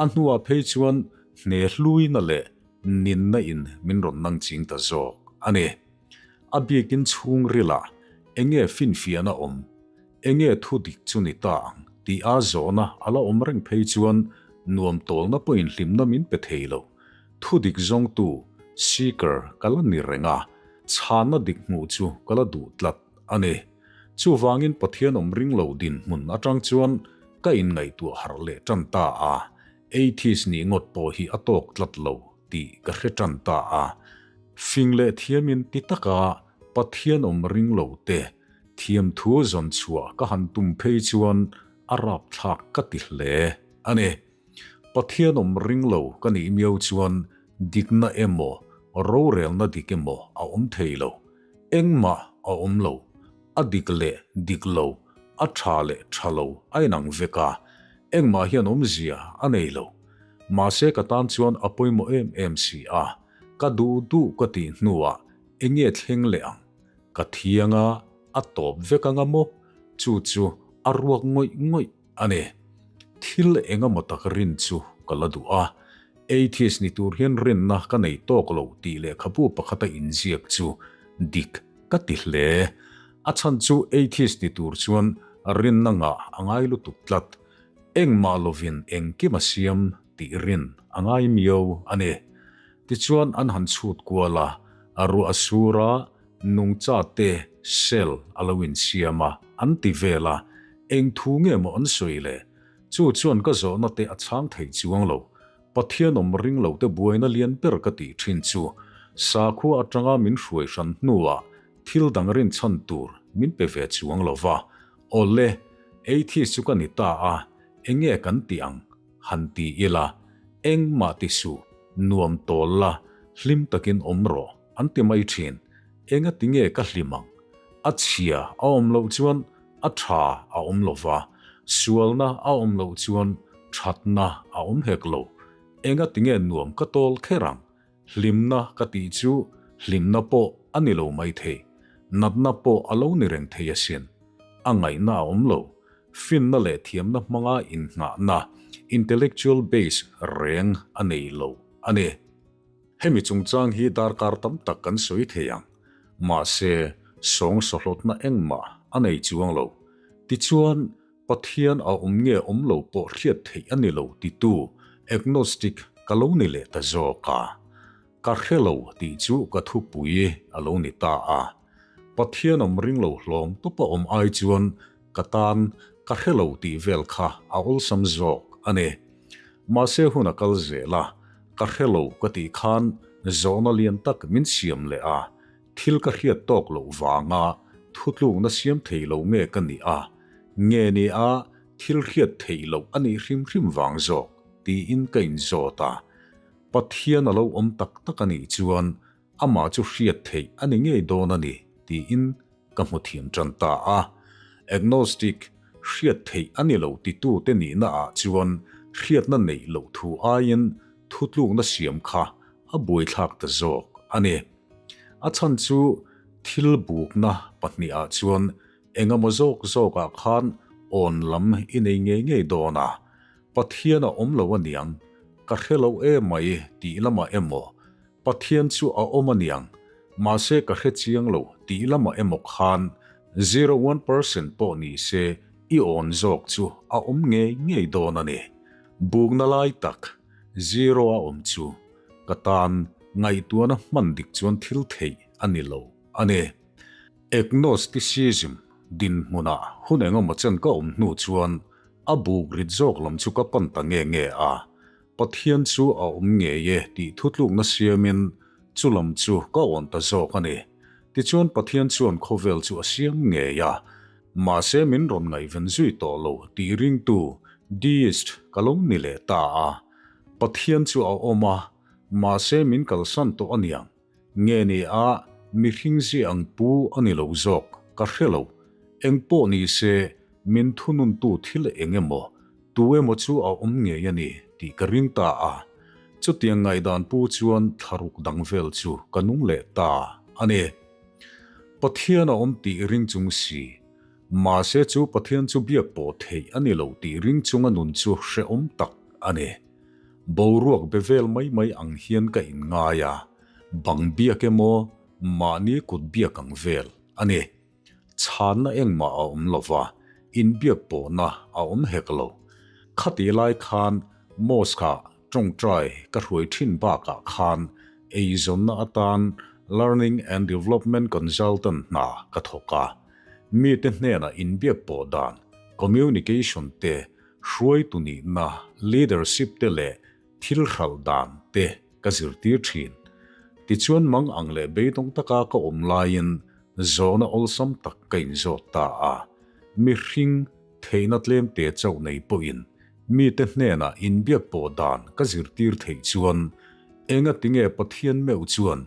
a hnuah phei chuan hne hluina leh ninna in min rawn nang ching ta zawk a ni. A bikin chhungrilah enge finfiahna awm, enge thu dik chu ni ta ang tih a zawhna a la awm reng phei chuan nuam tawlna pawhin hlimna min pe thei lo. Thu dik zawngtu, seeker, ka la ni reng a, chhanna dik hmuh chu ka la duh tlat a ni. Chuvangin Pathian awm ring lo dinhmun atang chuan ka inngaihtuah harh leh tan ta a, atheist nih ngawt pawh hi a tawk tlat lo tih ka hre tan ta a. Fing leh thiamin ti taka Pathian awm ring lo te thiamthu zawn chhuah ka han tum phei chuan a rapthlak ka ti hle a ni. Pathian awm ring lo ka nih miau chuan dikna emaw rorelna dik emaw a awm thei lo. Engmah a awm lo, a dik leh dik lo, a tha leh tha lo a inang vek a, engmah hian awmzia a nei lo. Mahse ka tan chuan a pawimawh em em si a, ka duh duh ka tih hnuah enge thleng leh ang? Ka thiang a, a tawp vek anga maw? Chu chu a ruak ngawih ngawih a ni. Thil engemaw tak rin chu ka la duh a, atheist ni tur hian rinna ka nei tawk lo tih lehkhabu pakhata inziak chu dik ka ti hle. A chhan chu atheist ni tur chuan rinna ngah a ngai lutuk tlat. Engmah lovin engkim a siam tih rin a ngai miau a ni. Tichuan an han chhut kual a, a ruah a sur a, nungcha te cell a lo insiam a, an ti vel a, eng thu nge maw an sawi le? Chu chuan ka zawhna te a chhang thei chuang lo. Pathian awm ring lo te buaina lian ber ka tih thin chu sakhua atanga min hruai hran hnuah thil dang rinchhan tur min pe ve chuang lo va. Awle, atheist chu ka ni ta a, enge kan tih ang? Han ti ila, engmah ti suh, nuam tawl la, hlim takin awm rawh, an ti mai thin. Enga ti nge ka hlim ang? A chhia a awm loh chuan a tha a awm lo va, sualna a awm loh chuan thatna a awm hek lo. Enga ti nge nuam ka tawl kher ang? Hlimna ka tih chu hlimna pawh a ni lo mai thei, natna pawh a lo ni reng thei asin. A ngaihna a awm lo. Finna leh thiamna hmanga innghahna, intellectual base, reng a nei lo a ni. Hemi chungchang hi darkar tam tak kan sawi thei ang. Mahse, sawng sawhlawtna engmah a nei chuang lo. Tichuan, Pathian a awm nge awm lo pawh hriat theih a ni lo titu agnostic ka lo ni leh ta zawk a. Ka hre lo tih chu ka thupui a lo ni ta a. Pathian awm ring lo hlawm tawpa awm ai chuan ka tan ka hre lo tih vel kha a awlsam zawk a ni. Mahse hun a kal zel a, ka hre lo ka tih khan zawhna lian tak min siam leh a, thil ka hriat tawk loh vanga thutlukna siam thei lo nge ka nih a, nge ni a thil hriat theih loh a nih hrim hrim vang zawk tiin ka inzawt a. Pathian a lo awm tak tak a nih chuan amah chu hriat theih a ni ngei dawn a ni tiin ka hmu thiam tan ta a. Agnostic, hriat theih a ni lo titute nihna ah chuan hriatna neih loh thu aiin thutlukna siam kha a buaithlak ta zawk a ni. A chhan chu thil bukna pahnihah chuan engemaw zawk zawkah khan awn lam i nei ngei ngei dawn a, Pathian a awm lo aniang, ka hre lo emai tih lamah emaw, Pathian chu a awm aniang, mahse ka hre chiang lo tih lamah emaw khan 01% pawh ni se i awn zawk chu a awm ngei ngei dawn a ni. Bukna lai tak zero a awm chu ka tan ngaihtuahna hman dik chuan thil theih a ni lo a ni. Agnosticism dinhmunah hun engemaw chen ka awm hnu chuan a buk rit zawk lam chu ka pan ta nge nge a, Pathian chu a awm ngei e tih thutlukna siamin chu lam chu ka awn ta zawk a ni. Tichuan Pathian chuan khawvel chu a siam ngei a, mahse min rawn ngaihven zui tawh lo tih ringtu deist ka lo ni leh ta a. Pathian chu a awm a, mahse min kalsan tawh aniang. Nge ni a, mihring zia ang pu a ni lo zawk, ka hre lo. Eng pawh ni se, min thununtu thil eng emaw, tu emaw chu a awm ngei a ni tih ka ring ta a. Chutiang ngaihdan pu chuan thlaruk dang vel chu ka nung leh ta a ni. Pathian a awm tih ring chung si. Mahse chu Pathian chu biak pawh theih a ni lo tih ring chunga nun chu hrehawm tak a ni. Boruak be vel mai mai ang hian ka inngai a, bang biak emaw mahni kut biak ang vel a ni. Chhanna engmah a awm lo va, inbiak pawhna a awm hek lo. Khati lai khan Mosque-ah tawngtai ka hruai thin bakah khan eizawnna atan Learning and Development Consultant hna ka thawk a. Mite hnenah inbiak pawh dan, communication, te Hruaitu nihna, leadership, te leh thil hralh dan te ka zirtir thin. Tichuan mang ang leh beidawng taka ka awm laiin zawhna awlsam tak ka inzawt ta a. Mihring, theihna tlemte chauh nei pawhin mite hnenah inbiak pawh dan ka zirtir theih chuan engatinge Pathian meuh chuan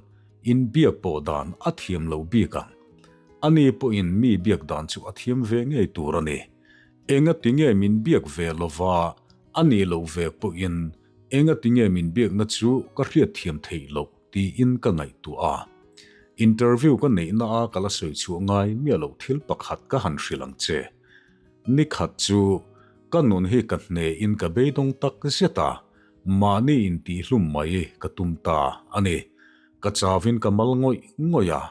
inbiak pawh dan a thiam lo bik ang? Ani pawhin mi biak dan chu a thiam ve ngei tur a ni. Engatinge min biak ve lova, a nih loh ve pawhin engatinge min biakna chu ka hriatthiam theih loh tiin ka ngaihtuah a. Interview ka neihna a ka la sawi chhuah ngai miah loh thil pakhat ka han hrilh ang che. Nikhat chu ka nun hi ka hnehin ka beidawng tak zet a, mahni intihhlum mai ka tum ta a ni. Ka chauhin ka mal ngawih ngawih a,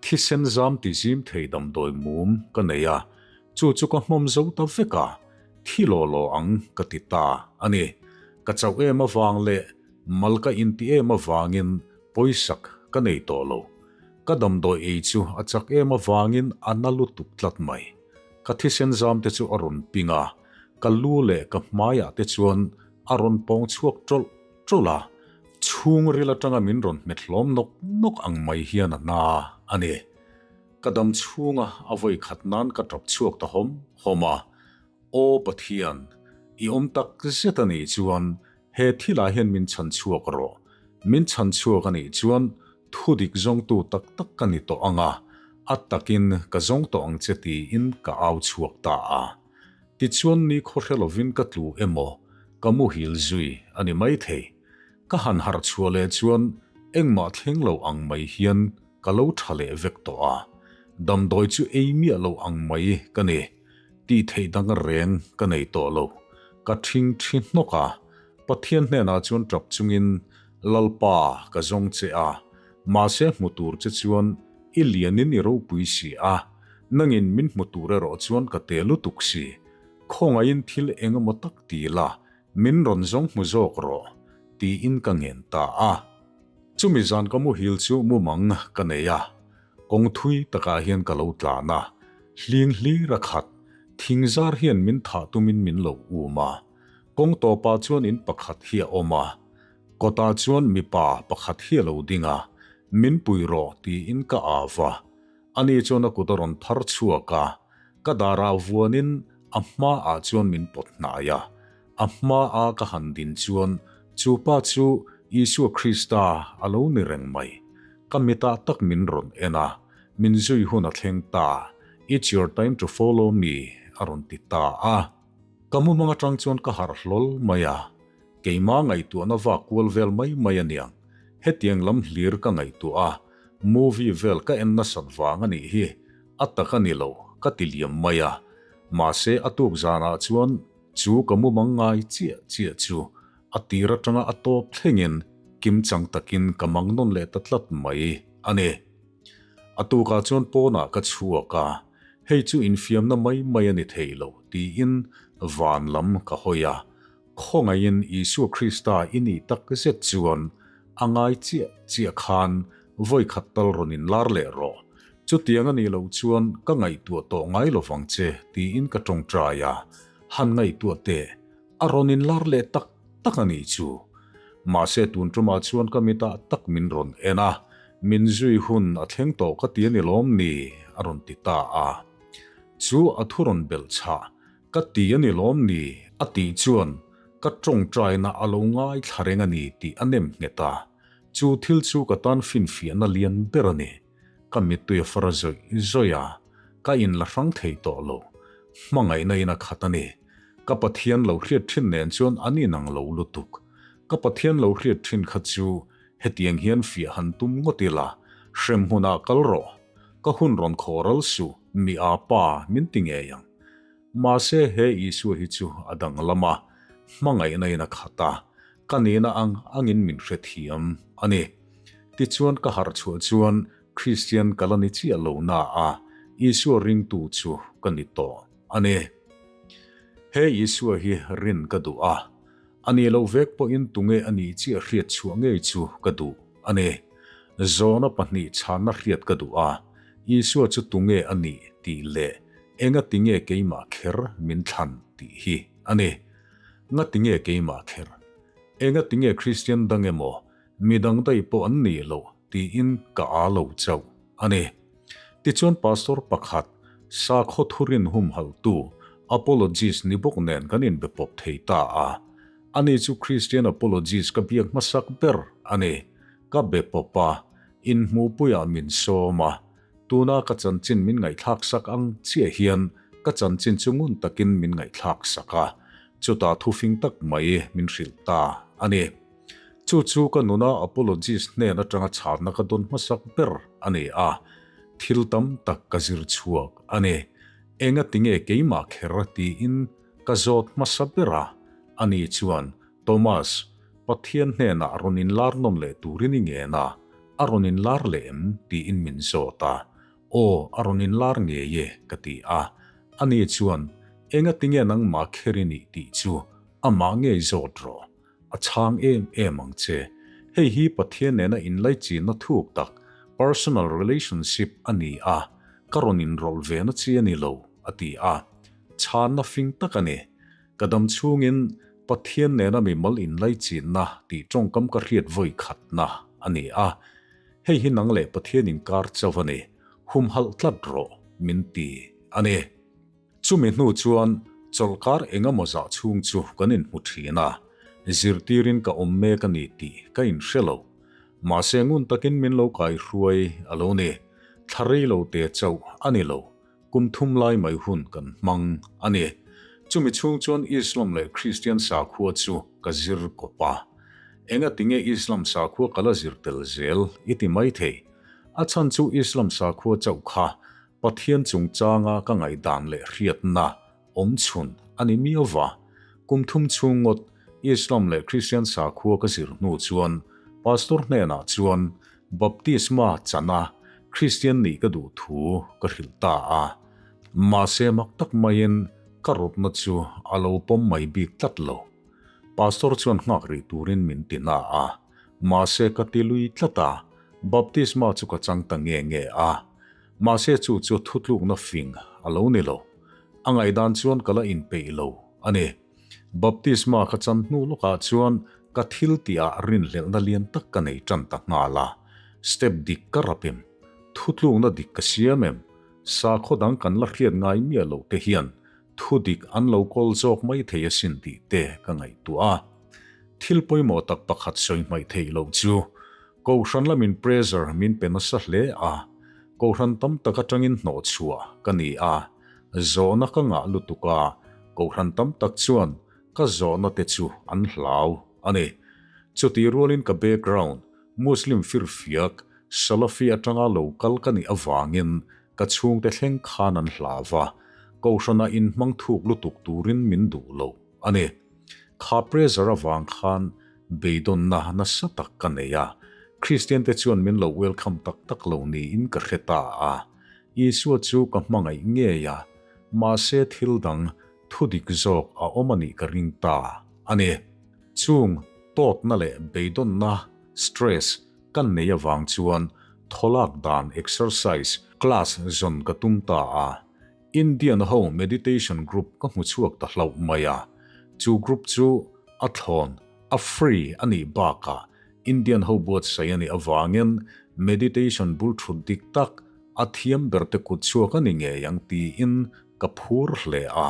Thisen zam ti zim thei damdawi mum ka nei a, chu chu ka hmawm zo ta vek a, thi law law ang ka ti ta a ni. Ka chauh em avang leh mal ka inti em avangin pawisak ka nei tawh lo. Ka damdawi ei chu a chak em avangin a na lutuk tlat mai. Ka thisen zam te chu a rawn ping a, ka lu leh ka hmaiah te chuan a rawn pawng chhuak tawlh tawlh a, chhungril atanga min rawn hmet hlawm nawk nawk ang mai hian a na a ni. Ka dam chhunga a vawi khat nan ka tap chhuak ta hawm hawm a, Aw Pathian, i awm tak zet a nih chuan he thilah hian min chhan chhuak rawh. Min chhan chhuak a nih chuan thu dik zawngtu tak tak ka ni tawh ang a, a takin ka zawng tawh ang che tiin ka au chhuak ta a. Tichuan ni khawhre lovin ka tlu emaw, ka muhil zui a ni maithei. Ka han harh chhuah leh chuan engmah thleng lo ang mai hian ka lo tha leh vek tawh a, damdawi chu ei miah lo ang mai ka ni. Tih theih dang reng ka nei tawh lo. Ka thing thi hnawk a, Pathian hnenah chuan tap chungin, Lalpa, ka zawng che a, mahse hmu tur che chuan i lianin i ropui si a, Nangin min hmu tur erawh chuan ka te lutuk si. Khawngaihin thil eng emaw tak ti la, min rawn zawng hmu zawk rawh. tiin ka ngen ta a. Chumi zan ka muhil chu mumang ka nei a, kawng thui takah hian ka lo tlan a, hling hlir a khat, thing zar hian min thah tumin min lo um a. Kawng tawpah chuan in pakhat hi a awm a, kawtah chuan mipa pakhat hi a lo ding a, min pui rawh tiin ka au va. Ani chuan a kut a rawn phar chhuak a, ka darah vuanin a hmaah chuan min pawt hnai a. A hmaa ka han din chuan chu pa chu Isua Krista a lo ni reng mai. Ka mitah tak min rawn en a, min zui hun a thleng ta, It's your time to follow me a rawn ti ta a. Ka mumang atang chuan ka harh hlawl mai a, keimah ngaihtuahna vak kual vel mai mai a niang. Hetiang lam hlir ka ngaihtuah a, movie vel ka en nasat vang a nih hi, a tak a ni lo, ka ti liam mai a. Mahse a tuk zanah chuan chu ka mumang ngai chiah chiah chu a tir atanga a tawp thlengin kimchang takin ka mang nawn leh ta tlat mai a ni. A tukah chuan pawnah ka chhuak a, hei chu infiamna mai mai a ni thei lo tiin van lam ka hawi a, khawngaihin Isua Krista i nih tak zet chuan a ngai chiah chiah khan vawi khat tal rawn inlar leh rawh, chutiang a nih loh chuan ka ngaihtuah tawh ngai lovang che tiin ka tawngtai a, han ngaihtuah teh, a rawn inlar leh tak tak a nih chu. Mahse tun tumah chuan ka mitah tak min rawn en a, min zui hun a thleng tawh ka ti a ni lawm ni? a rawn ti ta a. Chu a thu rawn belh chhah, ka ti a ni lawm ni? a tih chuan ka tawngtaina a lo ngaithla reng a ni tih a nem nghet a. Chu thil chu ka tan finfiahna lian ber a ni. Ka mittui a far zawih zawih a, ka inla hrang thei tawh lo. Hmangaihna in a khat a ni. Ka Pathian lo hriat thin nen chuan an inang lo lutuk. Ka Pathian lo hriat thin kha chu hetiang hian fiah han tum ngawt ila, hrem hmunah kal rawh. Ka hun rawn khaw ral suh, mi a pa min ti ngei ang. Mahse he Isua hi chu a danglam a, hmangaihna in a khat a, ka nihna ang angin min hrethiam a ni. Tichuan ka harh chhuah chuan Kristian ka la ni chiah lo na a, Isua ringtu chu ka ni tawh a ni. He Isua hi rin ka duh a, a nih loh vek pawhin tunge a nih chiah hriat chhuah ngei chu ka duh a ni. Zawhna pahnih chhanna hriat ka duh a, Isua chu tunge a nih tih leh enga tinge keimah kher min thlan tih hi a ni. Nga tinge keimah kher? Enga tinge Kristian dang emaw midang daih pawh an nih loh tiin ka aa lo chauh a ni. Tichuan pastor pakhat, sakhaw thurin humhalhtu, apologist ni bawk nen kan inbe pawp thei ta a. Ani chu Christian apologist ka biak hmasak ber a ni. Ka be pawp a, inhmuhpuiah min sawm a. Tuna ka chanchin min ngaihthlak sak ang chiah hian ka chanchin chu ngun takin min ngaihthlak sak a, chutah thufing tak mai min hrilh ta a ni. Chu chu ka nuna apologist hnen atanga chhanna ka dawn hmasak ber a ni a, thil tam tak ka zir chhuak a ni. Enga tinge keimah kher tiin ka zawt hmasa ber a, ani chuan, Thomas, Pathian hnenah rawn inlar nawn leh turin i ngen a, a rawn inlar leh em? tiin min zawt a. Aw, a rawn inlar ngei e, ka ti a. Ani chuan, Enga tinge nangmah kher i nih tih chu amah ngei zawt rawh. A chhang em em ang che. Hei hi Pathian nena inlaichinna thuk tak, personal relationship, a ni a, ka rawn inrawlh ve na chi a ni lo, a ti a. Chhanna fing tak a ni. Ka dam chhungin Pathian nena mimal inlaichinna tih tawngkam ka hriat vawi khatna a ni a. Hei hi nang leh Pathian inkar chauh a ni, humhalh tlat rawh, min ti a ni. Chumi hnu chuan chawlhkar engemaw zah chhung chu kan inhmu thin a, zirtirin ka awm mek a ni tih ka inhre lo. Mahse ngun takin min lo kaihruai a lo ni. Thla rei lo te chauh a ni lo, kum thum lai mai hun kan hmang a ni. Chumi chhung chuan Islam leh Kristian sakhua chu ka zir kawp a. Enga tinge Islam sakhua ka la zir tel zel i ti maithei. A chhan chu Islam sakhua chauh kha Pathian chungchanga ka ngaihdan leh hriatna awm chhun a ni miau va. Kum thum chhung ngawt Islam leh Kristian sakhua ka zir hnu chuan Pastor hnenah chuan Baptisma chana Kristian nih ka duh thu ka hrilh ta a. Mahse mak tak maiin ka rawtna chu a lo pawm mai bik tlat lo. Pastor chuan nghak rih turin min ti na a, mahse ka ti lui tlat a, baptisma chu ka chang ta nge nge a. Mahse chu chu thutlukna fing a lo ni lo. A ngaihdan chuan ka la inpeih lo a ni. Baptisma ka chan hnu lawkah chuan ka thil tihah rinhlelhna lian tak ka nei tan ta nghal a. Step dik ka rap em? Thutlukna dik ka siam em? Sakhaw dang kan la hriat ngai miah loh te hian thu dik an lo kawl zawk mai thei asin tih te ka ngaihtuah a. Thil pawimawh tak pakhat sawi hmaih theih loh chu Kohhran lamin pressure min pe nasa hle a, Kohhran tam tak atangin hnawh chhuah ka ni a, zawhna ka ngah lutuk a, Kohhran tam tak chuan ka zawhna te chu an hlau a ni. Chutih rualin ka background Muslim firfiak Salafi atanga lo kal ka nih avangin ka chhungte thleng khan an hlau a, Kohhranah inhmang thuk lutuk turin min duh lo a ni. Kha pressure avang khan beidawnna nasa tak ka nei a, Kristian te chuan min lo welcome tak tak lo niin ka hre ta a. Isua chu ka hmangaih ngei a, mahse thil dang thu dik zawk a awm a nih ka ring ta a ni. Chung tawtna leh beidawnna, stress, kan nei avang chuan thawlak dan exercise class zawn ka tum ta a. Indian ho meditation group ka hmu chhuak ta hlauh mai a, chu group chu a thlawn, a free a nih bakah Indian ho buatsaih a nih avangin meditation bul thut dik tak a thiam ber te kut chhuak a ni ngei ang tiin ka phur hle a.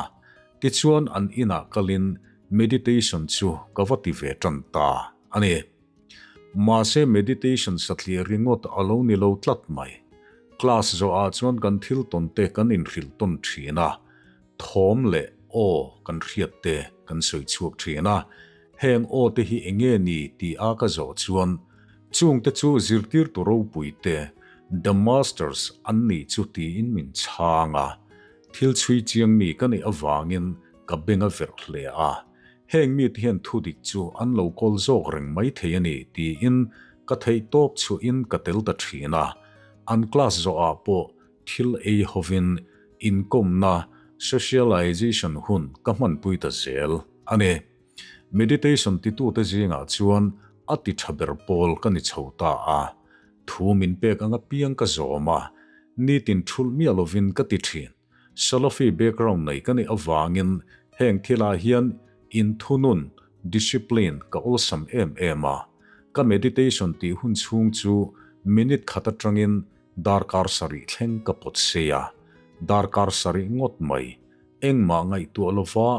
Tichuan an inah kalin meditation chu ka va ti ve tan ta a ni. Mahse meditation satliah ringawt a lo ni lo tlat mai. Class zawhah chuan kan thil tawn te kan inhrilh tawn thin a, thawm leh aw kan hriat te kan sawi chhuak thin a, heng aw te hi enge ni tih a ka zawh chuan chung te chu zirtirtu ropui te, the masters, an nih chu tiin min chhang a. Thil chhui chiang mi ka neih avangin ka beng a verh hle a. Heng mite hian thudik chu an lo kawl zawk reng mai thei a ni tiin ka theihtawp chhuahin ka tel ta thin a. An class zawhah pawh thil ei hovin inkawmna, socialization, hun ka hmanpui ta zel a ni. Meditation titute zingah chuan a ti tha ber pawl ka ni chho ta a. Thu min pek ang apiang ka zawm a, nitin thulh miah lovin ka ti thin. Salafi background nei ka nih avangin heng thilah hian inthunun, discipline, ka awlsam em em a. Ka meditation tih hun chhung chu minute khat atangin darkar sarih thleng ka pawt sei a. Darkar sarih ngawt mai. Engmah ngaihtuah lova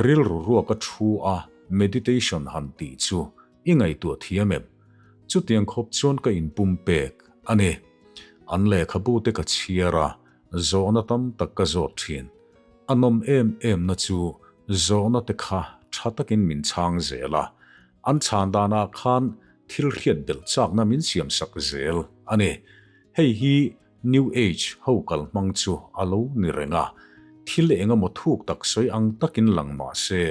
rilru ruaka thu a meditation han tih chu i ngaihtuah thiam em? Chutiang khawp chuan ka inpumpek a ni. An lehkhabu te ka chhiar a, Zawhna tam tak ka zawt thin. A nawm em em na chu zawhna te kha tha takin min chhang zel a, an chhan danah khan thil hriat belh chakna min siam sak zel a ni. Hei hi New Age ho kal hmang chu a lo ni reng a, thil eng emaw thuk tak sawi ang takin lang mah se,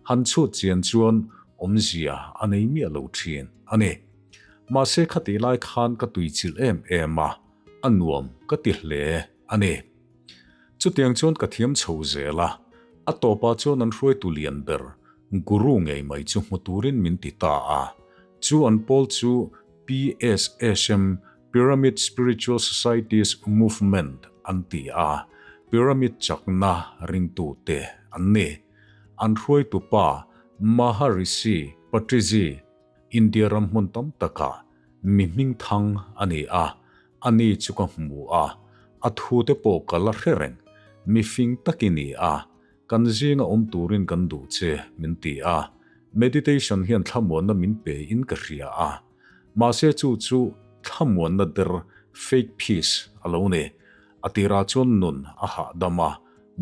han chhut chian chuan awmzia a nei miah lo thin a ni. Mahse khatih lai khan ka tuichilh em em a. A nuam ka ti hle a ni. Chutiang chuan ka thiam chho zel a, a tawpah chuan an hruaitu lian ber Guru ngei mai chu hmu turin min ti ta a. Chu an pawl chu PSSM, Pyramid Spiritual Societies Movement, an ti a, Pyramid chakna ringtute an ni. An hruaitu pa Maharishi Patriji India ram hmun tam takah mi hmingthang a ni a, a ni chu ka hmu a, a thute pawh ka la hre reng. Mi fing tak i ni a, kan zinga awm turin kan duh che, min ti a. Meditation hian thlamuanna min pe in ka hria a. Mahse chu chu thlamuanna der, fake peace, a lo ni. A tirah chuan nun a hahdam a,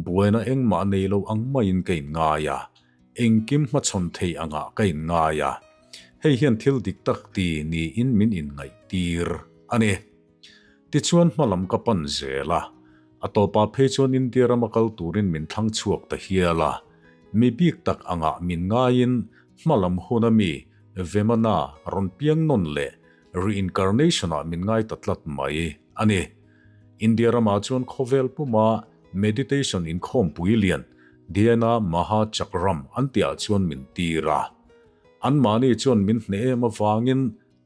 buaina engmah nei lo ang maiin ka inngai a. Engkim hmachhawn thei angah ka inngai a, hei hian thil dik tak ti niin min inngaihtir a ni. Tichuan hmalam ka pan zel a, a tawpah phei chuan India rama kal turin min thlang chhuak ta hial a, mi bik tak angah min ngaiin hmalam huna mi Vemana rawn piang nawn leh reincarnation-ah min ngai ta tlat mai a ni. India ramah chuan khawvel puma meditation inkhawmpui lian Dhyana Maha Chakram an tihah chuan min tir a. Anmahni chuan min hneh em avangin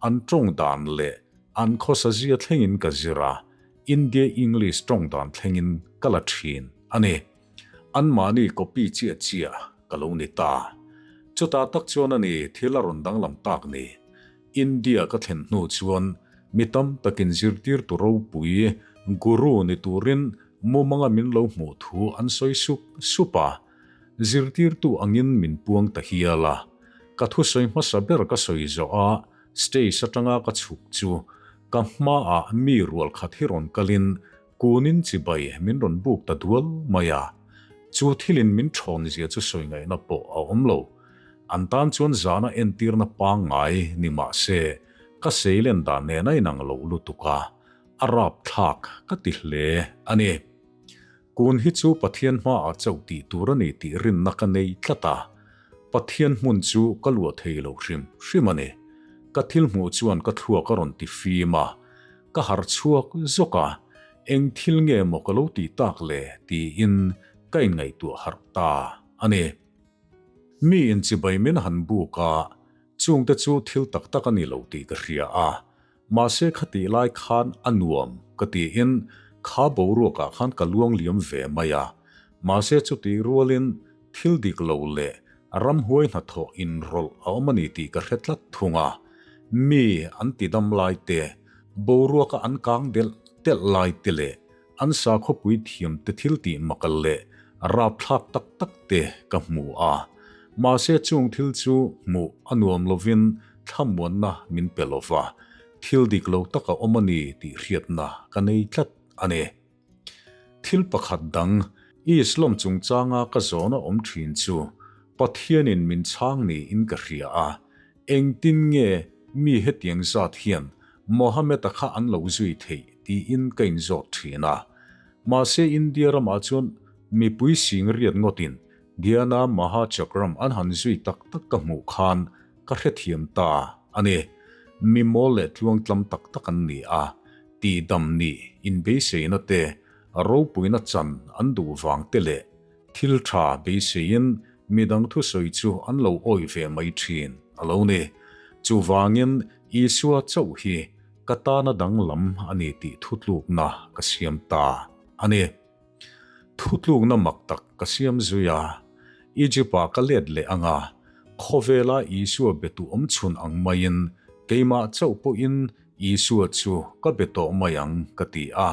an tawng dan leh an khawsa zia thlengin ka zir a, India English tawng dan thlengin ka la thin a ni. Anmahni copy chiah chiah ka lo ni ta. Chutah tak chuan a ni thil a rawn danglam tak ni. India ka thlen hnu chuan mi tam takin zirtirtu ropui, guru, ni turin mumanga min lo hmuh thu an sawi sup sup a. Zirtirtu angin min puang ta hial a. Ka thusawi hmasa ber ka sawi zawh a, stage atanga ka chhuk chu ka hmaah mi rual khat hi rawn kalin kunin chibai min rawn buk ta dual mai a. Chu thilin min thawn zia chu sawi ngaihna pawh a awm lo. An tan chuan zana entirna pangngai ni mah se, ka seilen dan nen a inang lo lutuk a, a rapthlak ka ti hle a ni. Kun hi chu Pathian hmaah chauh tih tur a ni tih rinna ka nei tlat a, Pathian hmun chu ka luah thei lo hrim hrim a ni. Ka thil hmuh chuan ka thluak a rawn ti fim a, ka harh chhuak zawk a, eng thil nge maw ka lo tih tak le tiin ka inngaihtuah harh ta a ni. Mi inchibai min han buk a, chungte chu thil tak tak a ni lo tih ka hria a, mahse khatih lai khan a nuam ka tiin kha boruakah khan ka luang liam ve mai a, mahse chutih rualin thil dik lo leh ramhuai hnathawh inrawlh a awm a ni tih ka hre tlat thung a, mi an tidam lai te, boruaka an kang delh delh lai te leh An sakhawpui thiamte thil tih makal leh rapthlak tak tak te ka hmu a, mahse chung thil chu hmuh a nuam lovin thlamuanna min pe lo va, thil dik lo tak a awm a ni tih hriatna ka nei tlat a ni. Thil pakhat dang, Islam chungchanga ka zawn a awm thin chu Pathianin min chhang niin ka hria a, Engtin nge mi hetiang zat hian Mohammed-a kha an lo zui theih tiin ka inzawt thin a. Mahse India ramah chuan mipui sing riat ngawtin Dhyana Maha Chakram an han zui tak tak ka hmuh khan ka hrethiam ta a ni. Mi mawl leh tluangtlam tak tak an ni a, tihdam nih inbeiseina te, ropuina chan an duh vang te leh Thil tha beiseiin midang thusawi chu an lo awih ve mai thin a lo ni. Chuvangin Isua chauh hi ka tana danglam a ni tih thutlukna ka siam ta a ni. Thutlukna mak tak ka siam zui a, Egypt-ah ka let leh ang a, khawvela Isua betu awm chhun ang maiin keimah chauh pawhin Isua chu ka be tawh mai ang ka ti a.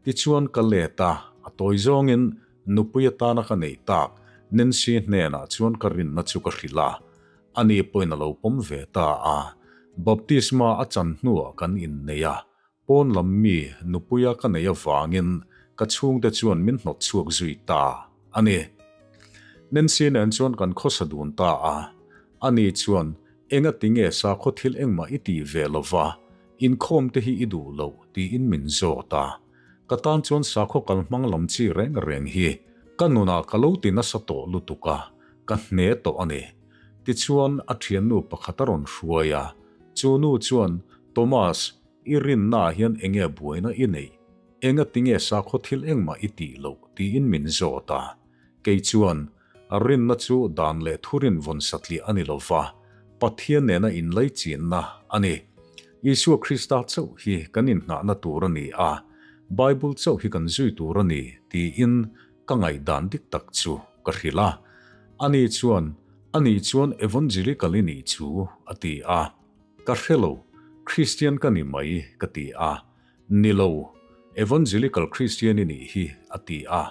Tichuan ka let a, a tawi zawngin Nupui atana ka neih tak Nancy hnenah chuan ka rinna chu ka hrilh a, ani pawhin a lo pawm ve ta a. Baptisma a chan hnuah kan innei a, pawn lam mi nupuia ka neih avangin ka chhungte chuan min hnawt chhuak zui ta a ni. Nancy nen chuan kan khawsa dun ta a, ani chuan engati nge sakhaw thil engmah i tih ve lova, inkhawm te hi i duh loh tiin min zawt a. Ka tan chuan sakhaw kal hmang lam chi reng reng hi ka nunah ka lo ti nasa tawh lutuk a, ka hne tawh a ni. Tichuan a thiannu pakhat a rawn hruai a, chu nu chuan, Thomas, i rinnaah hian enge buaina i neih? Enga tinge sakhaw thil engmah i tih loh? tiin min zawt a. Kei chuan, Rinna chu dan leh thurin vawn satliah a ni lo va, Pathian nena inlaichinna a ni. Isua Krista chauh hi kan innghahna tur a ni a, Bible chauh hi kan zui tur a ni, tiin ka ngaihdan dik tak chu ka hrilh a. Ani chuan, Ani chuan Evangelical i nih chu, a ti a. Ka hre lo, Kristian ka ni mai, ka ti a. Ni lo, Evangelical Kristian i nih hi, a ti a.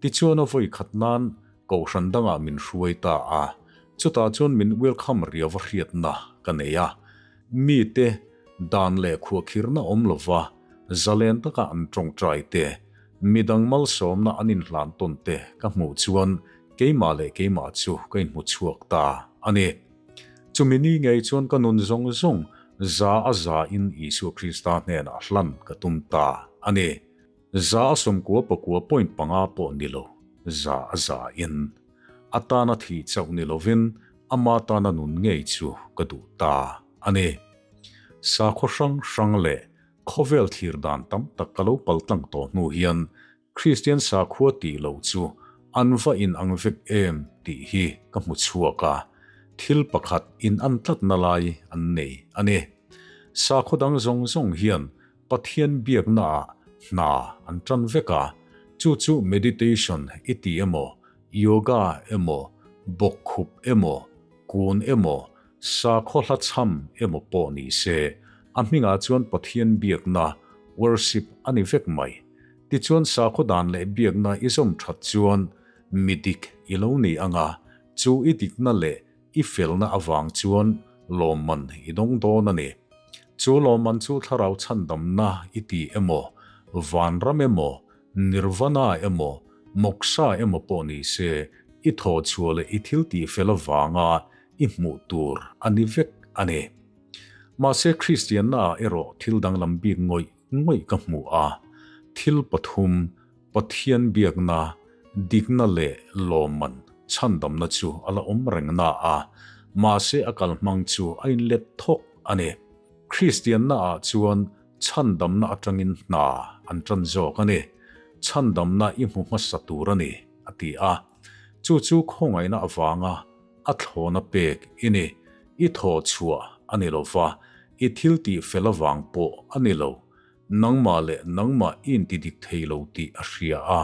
Tichuan a vawi khat nan Kohhran dangah min hruai ta a, chutah chuan min welcome riau a hriatna ka nei a. Mite dan leh khuahkhirhna awm lova zalen taka an tawngtai te, midang malsawmna an inhlan tawn te ka hmuh chuan keimah leh keimah chu ka inhmu chhuak ta a ni. Chumi ni ngei chuan ka nun zawng zawng za a za in Isua Krista hnenah hlan ka tum ta a ni. 95.5 pawh ni lo, za a za in. A tana thih chauh ni lovin ama tana nun ngei chu ka duh ta a ni. Sakhaw hrang hrang leh khawvel thlir dan tam tak ka lo paltlang tawh hnu hian Kristian sakhua tih loh chu an va in ang vek em tih hi ka hmu chhuak a. thil pakhat in an tlatna lai an nei a ni. Sakhaw dang zawng zawng hian Pathian biaknaah hna an tan vek a, chu chu meditation i ti emaw, yoga emaw, bawkkhup emaw, kun emaw, sakhaw hla chham emaw pawh ni se, a hmingah chuan Pathian biakna, worship, a ni vek mai. Tichuan sakhaw dan leh biakna i zawm that chuan mi dik i lo ni ang a, chu i dikna leh i felna avang chuan lawmman i dawng dawn a ni. Chu lawmman chu thlarau chhandamna i ti emaw, vanram emaw, nirvana emaw, moksha emaw pawh ni se, i thawhchhuah leh i thil tihfel avanga i hmuh tur a ni vek a ni. Mahse Kristiannaah erawh thil danglam bik ngawih ngawih ka hmu a, thil pathum, Pathian biakna, dikna leh lawmman chhandamna chu a la awm reng na a, mahse a kalhmang chu a inlet thawk a ni. Kristiannaah chuan chhandamna atangin hna an tan zawk a ni. Chhandamna i hmu hmasa tur a ni, a ti a. Chu chu khawngaihna avanga a thlawna pek i ni. I thawhchhuah a ni lo va, i thil tih fel avang pawh a ni lo. Nangmah leh nangmah i inti dik thei lo tih a hria a.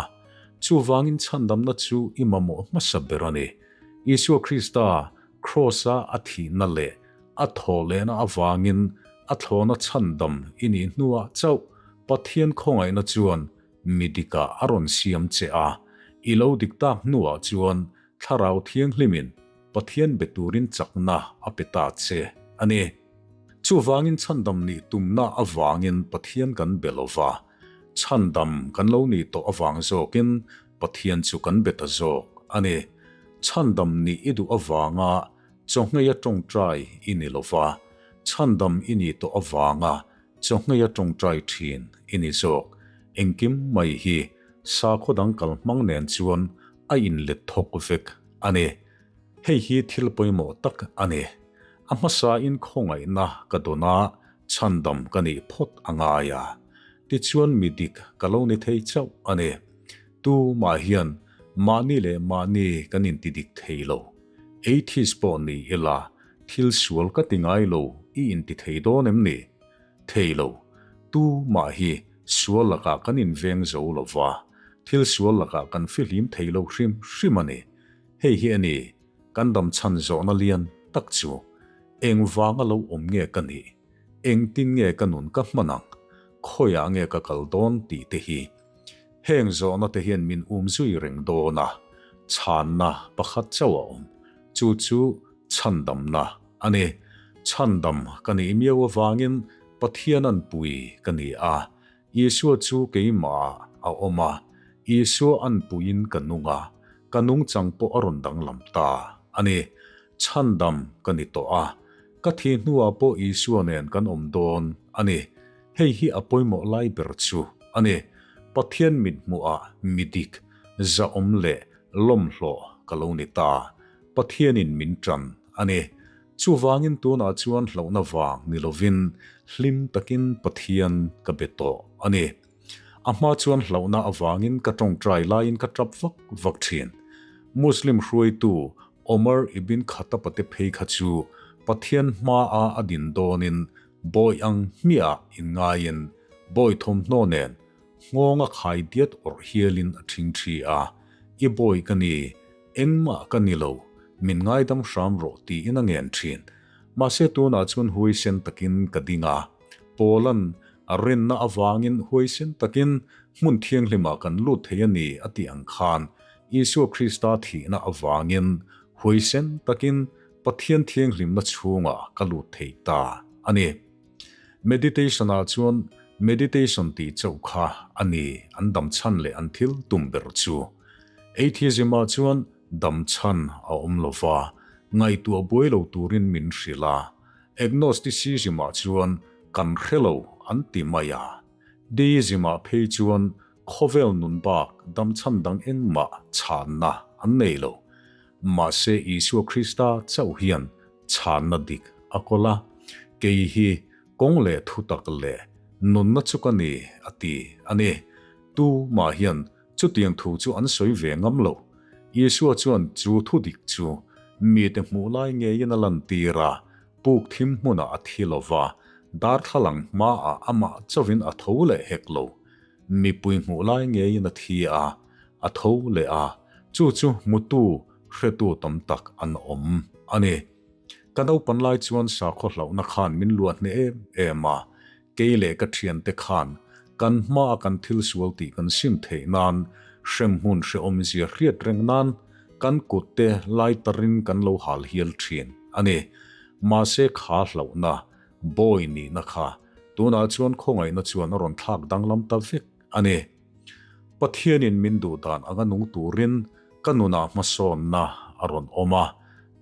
Chuvangin chhandamna chu i mamawh hmasa ber a ni. Isua Krista Kraws-a a thihna leh a thawhlehna avangin a thlawna chhandam i nih hnuah chauh Pathian khawngaihna chuan mi dikah a rawn siam che a. I lo dik tak hnuah chuan Thlarau Thianghlimin Pathian be turin chakna a pe ta che a ni. Chuvangin chhandam nih tumna avangin Pathian kan be lo va, chhandam kan lo nih tawh avang zawkin Pathian chu kan be ta zawk a ni. Chhandam nih i duh avanga chawhngei a tawngtai i ni lo va, chhandam i nih tawh avanga chawhngei a tawngtai thin i ni zawk. Engkim mai hi sakhaw dang kalhmang nen chuan a inlet thawk vek a ni. Hei hi thil pawimawh tak a ni. A hmasain khawngaihna ka dawn a, chhandam ka nih phawt a ngai a. Tichuan mi dik ka lo ni thei chauh a ni. Tu mah hian mahni leh mahni kan inti dik thei lo. Atheist pawh ni ila, thil sual ka ti ngai lo i inti thei dawn em ni? Thei lo. Tu mah hi sual lakah kan inveng zo lo va, thil sual lakah kan fihlim thei lo hrim hrim a ni. Hei hi a ni, kan dam chhan zawhna lian tak chu. Eng vanga lo awm nge ka nih? Engtin nge ka nun ka hman ang? Khawiah nge ka kal dawn tih te hi. Heng zawhna te hian min um zui reng dawn a, chhanna pakhat chauh a awm. Chu chu chhandamna a ni. Chhandam ka nih miau avangin Pathian an pui ka ni a, Isua chu keimah a awm a, Isua anpuiin ka nung a, ka nungchang pawh a rawn danglam ta a ni. Chhandam ka ni tawh a, ka thih hnuah pawh Isua nen kan awm dawn a ni. Hei hi a pawimawh lai ber chu a ni. Pathian mithmuhah mi dik, zahawm leh lawmhlawh ka lo ni ta. Pathianin min ṭan a ni. Chuvangin tunah chuan hlauhna vang ni lovin hlim takin Pathian ka be tawh a ni. A hma chuan hlauhna avangin ka tawngtai laiin ka tap vak vak thin. Muslim hruaitu Omar ibn Khattab-a te phei kha chu Pathian hmaa a din dawnin bawi ang hmiah inngaiin bawi thawmhnaw nen Nghawng a khai diat awrh hialin a ṭhing ṭhi a, I bawi ka ni, engmah ka ni lo, min ngaidam hram rawh tiin a ngen ṭhin. Mahse tunah chuan huaisen takin ka ding a, Paula'n a rinna avangin huaisen takin hmun thianghlimah kan lut thei a ni a tih ang khan Isua Krista thihna avangin huaisen takin Pathian thianghlimna chhungah ka lut thei ta a ni. Meditation ah chuan meditation tih chauh kha a ni an dam chhan leh an thil tum ber chu. Atheism ah chuan dam chhan a awm lo va, ngaihtuah buai lo turin min hrilh a. Agnosticism ah chuan kan hre lo an ti mai a. Deism ah phei chuan khawvel nun bak dam chhan dang engmah chhanna an nei lo. Mahse Isua Krista chauh hian chhanna dik a kawl a, Kei hi kawng leh thutak leh nunna chu ka ni, a ti a ni. Tu mah hian chutiang thu chu an sawi ve ngam lo. Isua chuan chu thu dik chu Mite hmuh lai ngeiin a lantir a, puk thim hmunah a thi lo va, darthlalang hmaah amah chauhin a tho leh hek lo. Mipui hmuh lai ngeiin a thi a, a tho leh a, chu chu hmutu, hretu tam tak an awm a ni. Ka naupan lai chuan sakhaw hlauhna khan min luah hneh em em a, kei leh ka thiante khan kan hmaa kan thil sual tih kan sim theih nan, hremhmun hrehawmzia hriat reng nan kan kutte lai tarin kan lo hal hial thin a ni. Mahse kha hlauhna, bawi nihna kha tunah chuan khawngaihna chuan a rawn thlak danglam ta vek a ni. Pathianin min duh dan anga nung turin ka nunah hmasawnna a rawn awm a,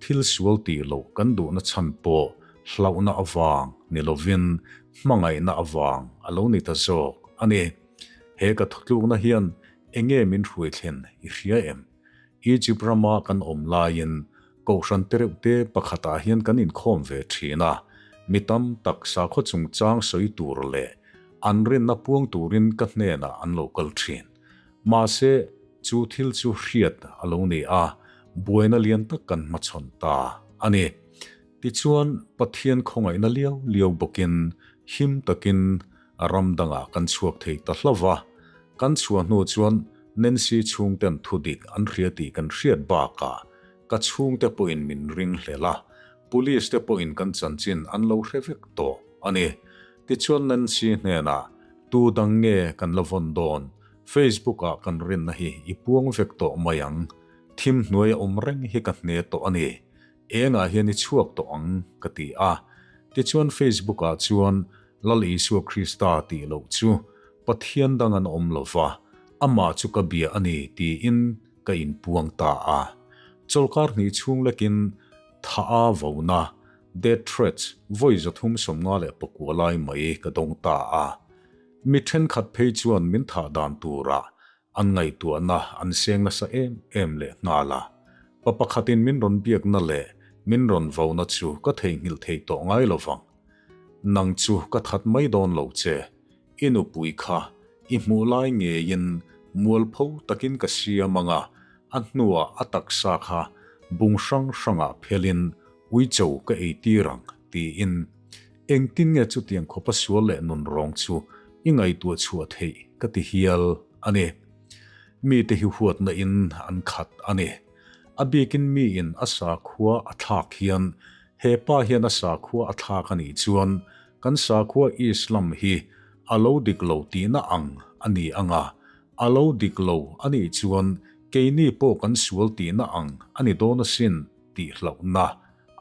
thil sual tih loh kan duhna chhan pawh hlauhna avang ni lovin hmangaihna avang a lo ni ta zawk a ni. He ka thutlukna hian enge min hruai thlen i hria em? Egypt rama kan awm laiin Kohhran tereuhte pakhatah hian kan inkhawm ve thin a, mi tam tak sakhaw chungchang sawi tur leh an rinna puang turin ka hnenah an lo kal thin. Mahse, chu thil chu hriat a lo ni a, buaina lian tak kan hmachhawn ta a ni. Tichuan, Pathian khawngaihna liau liau bawkin him takin ram dangah kan chhuak thei ta hlauh va. Kan chhuah hnu chuan Nancy chhungten thudik an hria tih kan hriat bakah ka chhungte pawhin min ring hlel a, police te pawhin kan chanchin an lo hre vek tawh a ni. Tichuan Nancy hnenah tu dang nge kan la vawn dawn? Facebook ah kan rinna hi i puang vek tawh mai ang. Thim hnuai a awm reng hi ka hne tawh a ni. Engah hian i chhuak tawh ang ka ti a. Tichuan Facebook ah chuan Lal Isua Krista tih loh chu Pathian dang an awm lo va, amah chu ka bia a ni tiin ka inpuang ta a. Chawlkar hnih chhung lekin tha a vona, death threats, vawi 359 lai mai ka dawng ta a. Mi thenkhat phei chuan min thah dan turah an ngaihtuahna an seng nasa em em leh nghal a. Pa pakhatin min rawn biakna leh min rawn vona chu ka theihnghilh thei tawh ngai lo vang. Nang chu ka that mai dawn lo che, i nupui kha i hmuh lai ngeiin mualpho takin ka siam ang a, a hnuah a taksa kha bung hrang hrangah phelin uicho ka eitir ang, tiin. Engtin nge chutiang khawpa sual leh nun rawng chu i ngaihtuah chhuah theih ka ti hial a ni. Mite hi huatna in an khat a ni. A bikin miin a sakhua a thlak hian He pa hian a sakhua a thlak a nih chuan kan sakhua Islam hi a lo dik lo tihna ang a ni ang a, a lo dik lo a nih chuan keini pawh kan sual tihna ang a ni dawn asin tih hlauhna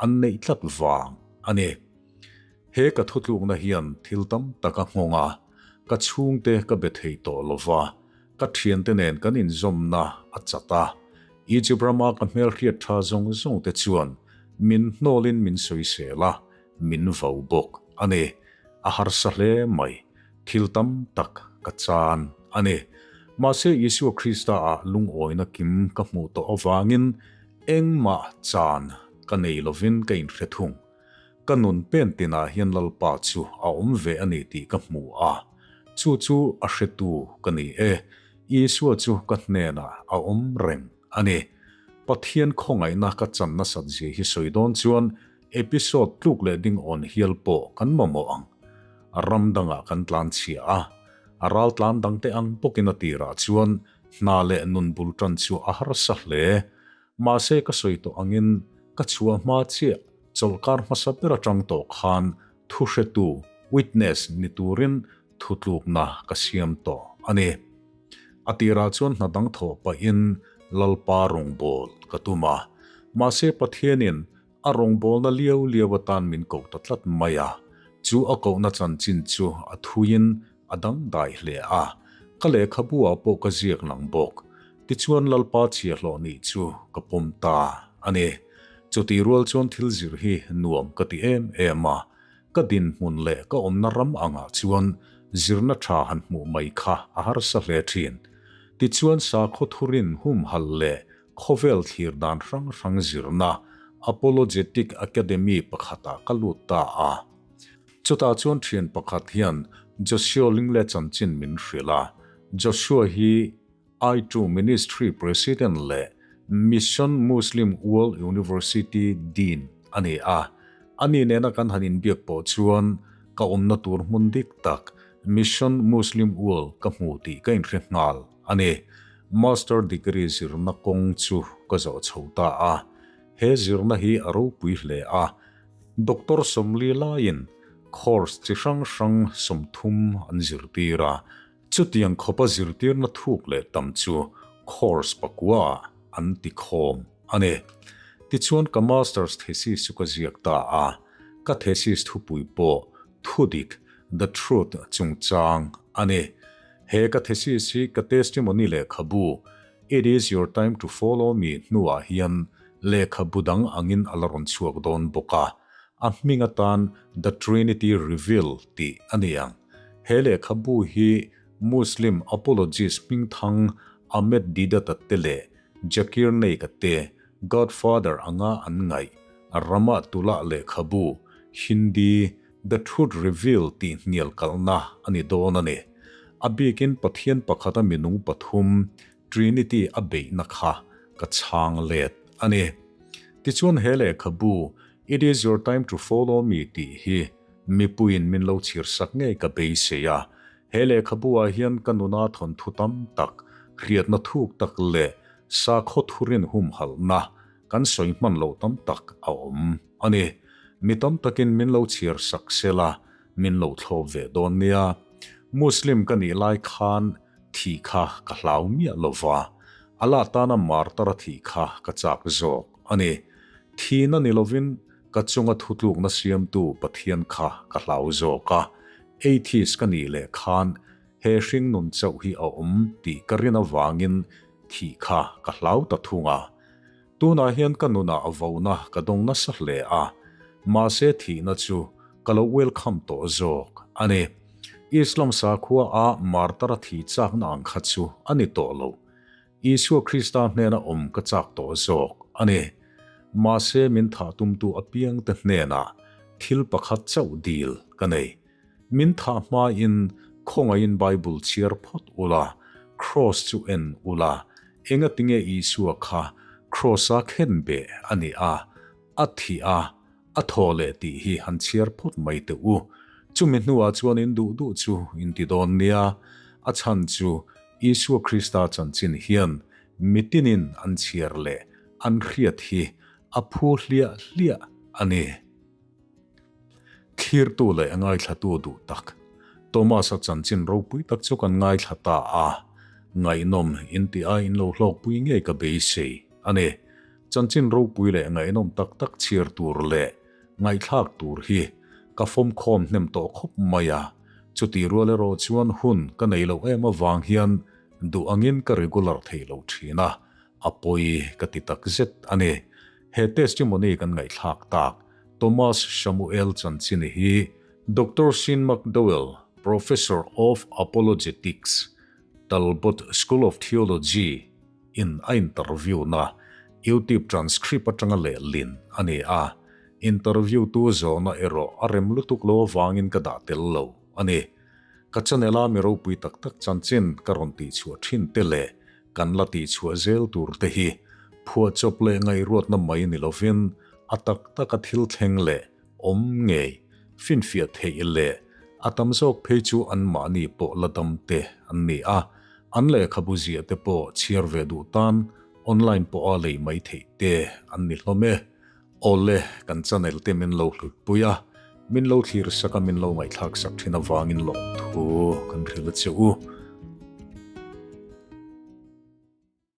an neih tlat vang a ni. He ka thutlukna hian thil tam tak a nghawng a, ka chhungte ka be thei tawh lo va, ka thiante nen kan inzawmna a chat a, Egypt rama ka hmelhriat tha zawng zawng te chuan min hnawlin min sawisel a, min vo bawk a ni. A harsa hle mai, thil tam tak ka chan a ni. Mahse Isua Krista ah lungawina kim ka hmuh tawh avangin engmah chan ka nei lovin ka inhre thung. Ka nun pen tinah hian Lalpa chu a awm ve a ni tih ka hmu a, chu chu a hretu ka ni e. Isua chu ka hnenah a awm reng a ni. Pathian khawngaihna ka chan nasat zia hi sawi dawn chuan episode tluk leh ding awn hial pawh kan mamawh ang. Ram dangah kan tlan chhia a, a ral tlan dangte ang bawkin a tirah chuan hna leh nun bul tan chu a harsa hle. Mahse ka sawi tawh angin ka chhuah hma chiah chawlhkar hmasa ber atang tawh khan thuhretu, witness, ni turin thutlukna ka siam tawh a ni. A tirah chuan hna dang thawh pahin Lalpa rawngbâwl ka tum a, mahse Pathianin a rawngbâwlna liau liau atan min koh ta tlat mai a, chu a kohna chanchin chu a thuiin a dangdai hle a, ka lehkhabu-ah pawh ka ziak lang bawk. Tichuan Lalpa chhiahhlawh nih chu ka pawm ta a ni. Chutih rual chuan thil zir hi nuam ka ti em em a, ka dinhmun leh ka awmna ram angah chuan zirna tha han hmuh mai kha a harsa hle thin. Tichuan sakhaw thurin humhalh leh khawvel thlir dan hrang hrang zirna Apologetic Academy pakhatah ka lut ta a. Chutah chuan thian pakhat hian Joshua Lingle chanchin min hrilh a, Joshua hi I2 Ministry President leh Mission Muslim World University Dean a ni a. Ani nena kan han inbiak pawh chuan ka awmna tur hmun dik tak Mission Muslim World ka hmu tih ka inhre nghal a ni. Master degree zirna kawng chu ka zawh chho ta a. He zirna hi a ropui hle a. Doctor 40 laiin course chi hrang hrang 30 an zirtir a. Chutiang khawpa zirtirna thuk leh tam chu course pakua ah an ti khawm a ni. Tichuan ka Masters thesis chu ka ziak ta a, ka thesis thupui pawh Thudik, The Truth, chungchang a ni. He ka thesis hi ka testimony lehkhabu It is your time to follow me hnuah hian lehkhabu dang angin a la rawn chhuak dawn bawk a, a hming atan The Trinity Revealed tih a ni ang. He lehkhabu hi Muslim apologist hmingthang Ahmed Deedat-a te leh Zakir Naik-a te Godfather anga an ngaih Ramatullah lehkhabu, Hindi, The Truth Revealed tih hnial kalhna a ni dawn a ni. A bikin Pathian pakhata minung pathum, Trinity, a beihna kha ka chhang let a ni. Tichuan he lehkhabu, It is your time to follow me tih hi mipuiin min lo chhirsak ngei ka beisei a. He lehkhabu-ah hian ka nuna thawnthu tam tak, hriatna thuk tak leh sakhaw thurin humhalhna kan sawi hman loh tam tak a awm a ni. Mi tam takin min lo chhiarsak sela min lo thlawp ve dawn nia. Muslim ka nih lai khan thih kha ka hlau miah lova, Allah tana martar a thih kha ka chak zawk a ni. Thihna ni lovin ka chunga thutlukna siamtu Pathian kha ka hlau zawk a, atheist ka nih leh khan he hringnun chauh hi a awm tih ka rin avangin thih kha ka hlau ta thung a. Tunah hian ka nunah vona ka dawng nasa hle a, mahse thihna chu ka lo welcome tawh zawk a ni. Islam sakhua a martar a thih chakna ang kha chu a ni tawh lo. Isua Krista hnena awm ka chak tawh zawk a ni. Mahse min thah tumtu apiangte hnenah thil pakhat chauh dil ka nei. Min thah hmain khawngaihin Bible chhiar phawt ula, Cross chu en ula, engatinge Isua kha Cross-a khen beh a ni a, a thih a, a thaw leh tih hi han chhiar phawt mai teh u. Chumi hnuah chuan in duh duh chu in ti dawn nia. A chhan chu Isua Krista chanchin hian mitinin an chhiar leh an hriat hi a phu hliah hliah a ni. Thlirtu leh ngaithlatu duh tak Thomas-a chanchin ropui tak chu kan ngaithla ta a, ngaihnawm inti a in lo hlawkpui ngei ka beisei a ni. Chanchin ropui leh ngaihnawm tak tak chhiar tur leh ngaihthlak tur hi ka fawmkhawm hnem tawh khawp mai a, chutih rual erawh chuan hun ka nei loh em avang hian duh angin ka regular thei lo thin a, a pawi ka ti takzet a ni. He testimony kan ngaihthlak tak Thomas Samuel Chanchin hi Doctor Sean McDowell, Professor of Apologetics, Talbot School of Theology in a interview na YouTube transcript atanga lehlin a ni a. Interview tu zawhna erawh a rem lutuk lo avangin ka dah tel lo a ni. Ka channel a mi ropui tak tak chanchin ka rawn tihchhuah thin te leh Kan la tihchhuah zel tur te hi phuahchawp leh ngaihruatna mai ni lovin a tak taka thil thleng leh awm ngei, finfiah theih leh a tam zawk phei chu anmahni pawh la dam te an ni a, an lehkhabu ziah te pawh chhiar ve duh tan online pawha lei mai theih te an ni hlawm e. Awle, kan channel te min lo hlutpui a, min lo thlir sak a min lo ngaihthlak sak thin avangin lawmthu kan hrilh a che u.